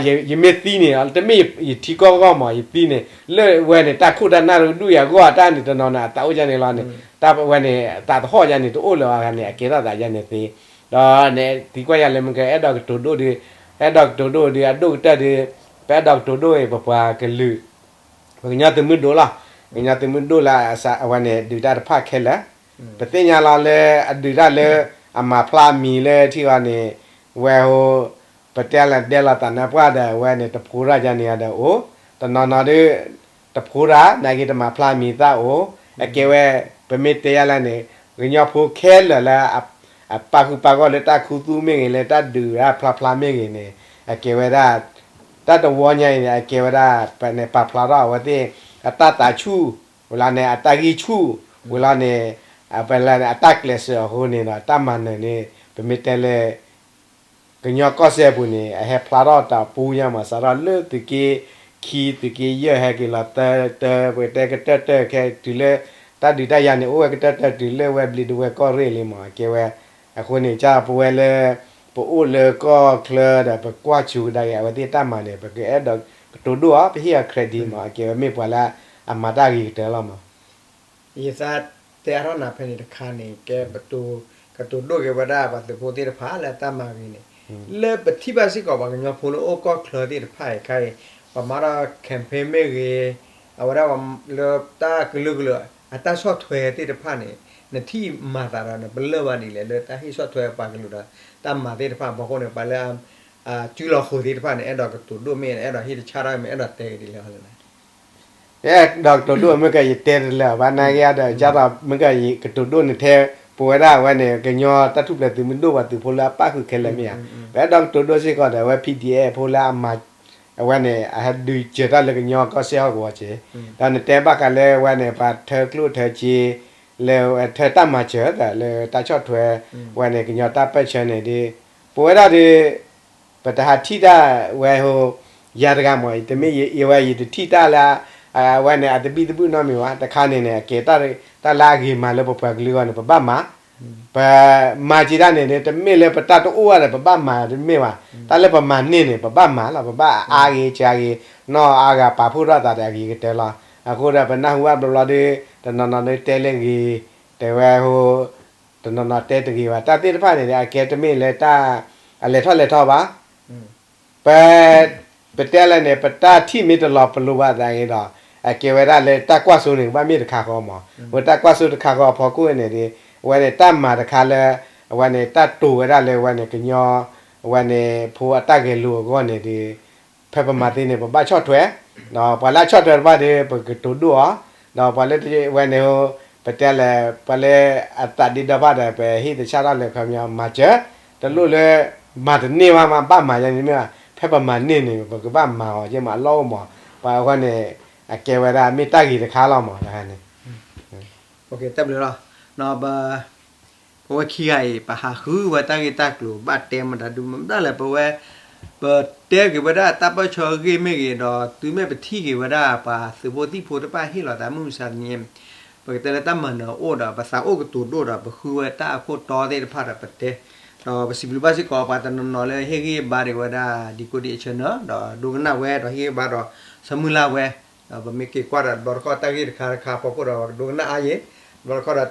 ယမ့ၢ်သံန့ၣ် တမ့ၢ်ယထံကီၢ်အဂီၢ်မး ယသံန့ၣ် လၢဝဲန့ၣ် တၢ်ခိၣ်တၢ်နၢ်တဒူၣ်ယၤဂီၢ်အတၢ်န့ၣ် တနီၤန့ၣ် အသးအိၣ်ယၤန့ၣ်လီၤန့ၣ် တၢ်ဝဲန့ၣ် သးသဟီၣ်ယၤန့ၣ် တအိၣ်လၢၤဘၣ်န့ၣ် အကဲထီၣ်သးယၤန့ၣ်သ့. ဒီးန့ၣ် သံကွၢ်ယၤလၢမ့ၢ်ကအဲၣ်ဒိးကတိၤဒိၣ်ဒီး အဲၣ်ဒိးကတိၤဒိၣ်ဒီး အဒိၣ်ကတၢၢ်ဒီး ပအဲၣ်ဒိးကတိၤဒိၣ်အံၤ ပပှၤကလုာ် ပကညီသုးမုၢ်ဒိၣ်လီၤ. ပကညီသုးမုၢ်ဒိၣ်လၢအဝဲန့ၣ် ဒုးတၢ်တဖၣ်ခဲလၢာ် ပသ့ၣ်ညါလီၤလၢအဒုးတၢ်လၢ အမၤဖျါမံၤလၢထံၣ်အီၤန့ၣ် ဝဲဟိ ပတဲလၢဒဲလီၤသးနါပှၢ်ဒီး အဝဲန့ၣ် တဖိရၣ်ယါန့ၣ်ဒီးအိၣ် တနီၤနီၤဒီး တဖိရၣ် နာ်က့တမၤဖျါမံၤသၣ်အိၣ် အကဲဝဲ ပမ့ၢ်တဲယါလၢန့ၣ် ကညီဖိခဲလၢာ်လၢ အပာ်ဃုာ်ပာ်ဂီၢ်လၢတၢ်ခူသူၣ်မ့ၢ်ဂ့ၤ လၢတၢ်ဒုးတၢ်ဖျါဖျါမ့ၢ်ဂ့ၤန့ၣ် အကဲဝဲဒၣ် တၢ်တဝီညါအံၤန့ၣ် အကဲဝဲဒၣ် ပန့ၣ်ပာ်ဖျါထီၣ်အဝဲသ့ၣ် အတၢ်သးဆူၣ် ဝံၤလီၤန့ၣ် အတၢ်ဂံၢ်ဆူၣ် ဝံၤလီၤန့ၣ် အပလၢန့ၣ် အတၢ်ကျဲးစၢးအဃိန့ၣ်ဒီး တၢ်မၤနၢၤန့ၣ် ပမ့ၢ်တဲလၢ ကညီကီၢ်စဲၣ်အပူၤန့ၣ် အဟဲဖျါထီၣ်တၢ်ပူညါမး စးထီၣ်လၢသုးက့ခံ သုးက့ယဲၢ် ဟဲက့ၤလီၤတၢတၢ ပကတဲကတၢၢ်တၢၢ်ခဲတုၤလၢ တၢ်ဒုးတၢ်ယၤန့ၣ် အိၣ်ဝဲကတၢၢ်တၢၢ်တုၤလၢဝဲဘျံးဒဝဲၢ်ကီၢ်ရ့ၣ်လံမး အကဲဝဲ အဃိန့ၣ် ကပဝဲလၢ ပအိၣ်လၢကီၢ်ချၢဒီး ပကွၢ်စူၤကဒါက့ၤ အဝဲသ့ၣ်တၢ်မၤန့ၣ် ပကအဲၣ်ဒိးကတိၤဒိၣ်အီၤ ပဟ့ၣ်အီၤ credit မး အကဲဝဲမ့ၢ်ပှၤလၢအမၤတၢ်ဂ့ၤကတၢၢ်လီၤမး. ယသးတဲအါထီၣ်နၤဖဲန့ၣ်တခါန့ၣ် ကဲပတိၤ ကတိၤဒိၣ်က့ၤဝဲဒၣ်ပှၤသုးဖိသ့ၣ်တဖၣ်လၢတၢ်မၤဂ့ၤန့ၣ် လၢပထံၣ်ဘၣ်စ့ၢ်ကီးပှၤကညီဖိလၢအိၣ်ကီၢ်ချၢသ့ၣ်တဖၣ်အံၤခါအံၤ ပှၤမၤထီၣ် campaign မ့ၢ်ဂ့ၤ အဝဲဒၣ်လၢတၢ်ကလုာ်ကလုာ် အတၢ်ဆီၣ်ထွဲသ့ၣ်တဖၣ်န့ၣ် နထံၣ်မၤသးဒီးနပလၢၢ်ဘၣ်ဒ်လဲၣ် လၢတၢ်ဟ့ၣ်ဆီၣ်ထွဲပှၤကလုာ်ဒီး တၢ်မၤသ့ၣ်တဖၣ် အဖီခိၣ်န့ၣ် ပှၤလၢ စုလီၤဃုာ်သ့ၣ်တဖၣ်န့ၣ် အဲၣ်ဒိးကတိၤဒိၣ်မ့ၢ် အဲၣ်ဒိးဟ့ၣ်တၢ်ဆၣ်ထီၣ်မ့ၢ် အဲၣ်ဒိးတဲက့ၤဒ်လဲၣ်လီၤ. အဲၣ်ဒိးကတိၤဒိၣ်မ့ၢ်ကယတဲတလၢာ်ဘၣ် နာ်က့ဒီး ကၢ်သိးမ့ၢ်ကယကတိၤဒိၣ်န့ၣ်ထဲ ပဝဲဒၣ်အဝဲန့ၣ် ကညီတၢ်ထူၣ်ဖျဲးသုးမုၢ်ဒိၣ် ပှၤသုးဖိလၢအပၣ်ဃုာ်ခဲလၢာ်မ့ၢ်ဧါ. ပအဲၣ်ဒိးကတိၤဒိၣ်စ့ၢ်ကီးဒီး အဝဲ PDF ဖိလၢအမၤ အဝဲန့ၣ် အဟဲဒုးစၢၤတၢ်လၢကညီကီၢ်စဲၣ်ဟီၣ်ကဝီၤက့ၤ ဒီးနတဲဘၣ်ဃးလၢအဝဲန့ၣ် ပှၤထၢကျိၣ်ထၢစ့ လၢထၢတၢ်မၤစၢၤ လၢတၢ်ဆီၣ်ထွဲ ဝဲန့ၣ် ကညီတၢ်ပၢၢ်ဆၢန့ၣ်ဒီး ပဝဲဒၣ်ဒီး ပတဟးထံၣ်တၢ်ဝဲဟိ ယၤတဂၤမး တမ့ၢ်ယဝဲယတထံၣ်တၢ်လၢ အဝဲန့ၣ် အတဘံၣ်တဘုၣ်နီတမံၤဘၣ် တခါန့ၣ်န့ၣ် အကဲတၢ်လၢအဂ့ၤမးလၢပပှၤကလုာ်အဂီၢ်န့ၣ် ပဘၣ်မၤ ပမၤက့ၤတၢ်န့ၣ်န့ၣ် တမ့ၢ်လၢပတၢ်တအိၣ်ဘၣ်ဒီး ပဘၣ်မၤတမ့ၢ်ဘၣ် တၢ်လၢပမၤန့ၢ်န့ၣ် ပဘၣ်မၤလီၤ ပဘၣ်အါဂ့ၤစှၤဂ့ၤ နီၢ်အါဂၤပာ်ဖှိၣ်ထီၣ်သးဒီးအဂ့ၤကတၢၢ်လီၤ. အဃိဒီးပနၢ်ဟူဘၣ်ဘျီဘျီဒီး တနီၤနီၤဒီးတဲလၢဂ့ၤ တဲဝဲဟိ တနီၤနီၤတဲတဂ့ၤဘၣ် တၢ်သ့ၣ်တဖၣ်န့ၣ်ဒီး အကဲတမ့ၢ်လၢတၢ် အလဲၤထီၣ်လဲၤထီဘၣ် ပ ပတဲလဲၣ်န့ၣ် ပတၢ်ထံၣ်မ့ၢ်တလီၤပလိာ်ဘၣ်သးဂ့ၤဒီး အကဲဝဲဒၣ်လၢတၢ်ကွၢ်စိန့ၣ် ကဘၣ်မ့ၢ်တခါဃီမး ဝဲတၢ်ကွၢ်စိတခါဃီအဖီခိၣ်န့ၣ်ဒီး အဝဲန့ၣ်တၢ်မၤတခါလၢ အဝဲန့ၣ်တၢ်တိာ်ဝဲဒၣ်လၢအဝဲန့ၣ်ကညီ အဝဲန့ၣ်ဖိအတၢ်ဂဲၤလိာ်အဂီၢ်န့ၣ်ဒီး ဖဲပမၤသ့န့ၣ် ပဘၣ်ဆီၣ်ထွဲ ဒီးပှၤလၢအဆီၣ်ထွဲတဖၣ်ဒီး ပကတိၤဒိၣ်အီၤ ဒီးပှၤလၢအဝဲန့ၣ် ပတဲလဲၣ် ပှၤလၢအသးဒ့ဒီဖၣ်ဒီး ပဟ့ၣ်သဆၣ်ထီၣ်လၢခီပညီမၤစၢၤ တလိၣ်လၢ မၤတန့ၢ်ဘၣ်မး ဘၣ်မၤယါန့ၣ်မ့ၢ်ဘၣ် ဖဲပမၤန့ၢ်န့ၣ် ပကဘၣ်မၤအီၤက့မးအလီၢ်အိၣ်မး ပှၤအဝဲန့ၣ် အကဲဝဲဒၣ်မ့ၢ်တၢ်ဂ့ၤတခါလီၤမး တခါန့ၣ် တၢ်ဘျုးလီၤ ပဝဲခံဂၤအံၤ ပဟးဃုဝဲတၢ်ဂ့ၢ်တၢ်ကျိၤ ဘၣ်တဲမတၤဒုမတၤလဲၣ် ပဝဲ ပတဲက့ၤဝဲဒၣ်တၢ်ပၢၢ်ဆၢအဂ့ၢ်မ့ၢ်ဂ့ၤ ဒီးတုၤမ့ၢ်ပထံၣ်က့ၤဝဲဒၣ် ပှၤသုးဖိသံၣ်ဖိတဖၣ်ဟ့ၣ်လီၤသးမုၢ်မဆါတနံၤ ပကတဲလၢတၢ်မၤနၢၤအိၣ်ဒီး ပသးအိၣ်ကတိၤဒိၣ်ဒီး ပဃုဝဲတၢ်အခိၣ်တီသ့ၣ်တဖၣ်ဒီးပတဲ ဒီးပစံးဘျုးဘၣ်စ့ၢ်ကီး ပှၤတနီၤနီၤလၢဟ့ၣ်ဂံၢ်ဘါဒံးဝဲဒၣ် ဒံကိးဒံအဆၢနၢၤ ဒီးဒိကနၣ်ဝဲဒီးဟ့ၣ်ဂံၢ်ဘါဒီး ဆၢမုၢ်လၢ်ဝဲ ဒီးပမ့ၢ်က့ၤကွၢ်ဒီးတဘျီတခီၣ်တၢ်ဂ့ၢ်တခါတခါအဖီခိၣ်ဒီး ပကဒိကနၣ်အါယဲၢ်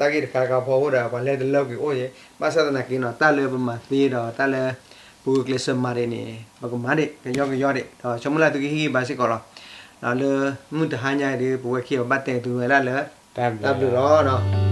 တဘျီတခီၣ်ဒီးတၢ်ဂ့ၢ်တခါတခါအဖီခိၣ်ဒီး ပှၤလဲၤတလၢကွံာ်အိၣ်ယဲၢ် ဘၣ်ဆၣ်သနာ်က့နီၤ တၢ်လၢပမၤသ့ဒီး တၢ်လၢ ပဂုာ်ကျဲးစၢးမၤဒံးန့ၣ် ပကမၤဒံး ကယီကယီဒံး ဒီးဆၢမုၢ်လၢ်သုကဟ့ၣ်ဂံၢ်ဘါစ့ၢ်ကီးလီၤ. လၢမုၢ်တဟါညါအံၤဒီး ပဝဲခံဂၤဘၣ်တဲသုဝဲဒၣ်လၢ တၢ်ဘျုးလီၤ.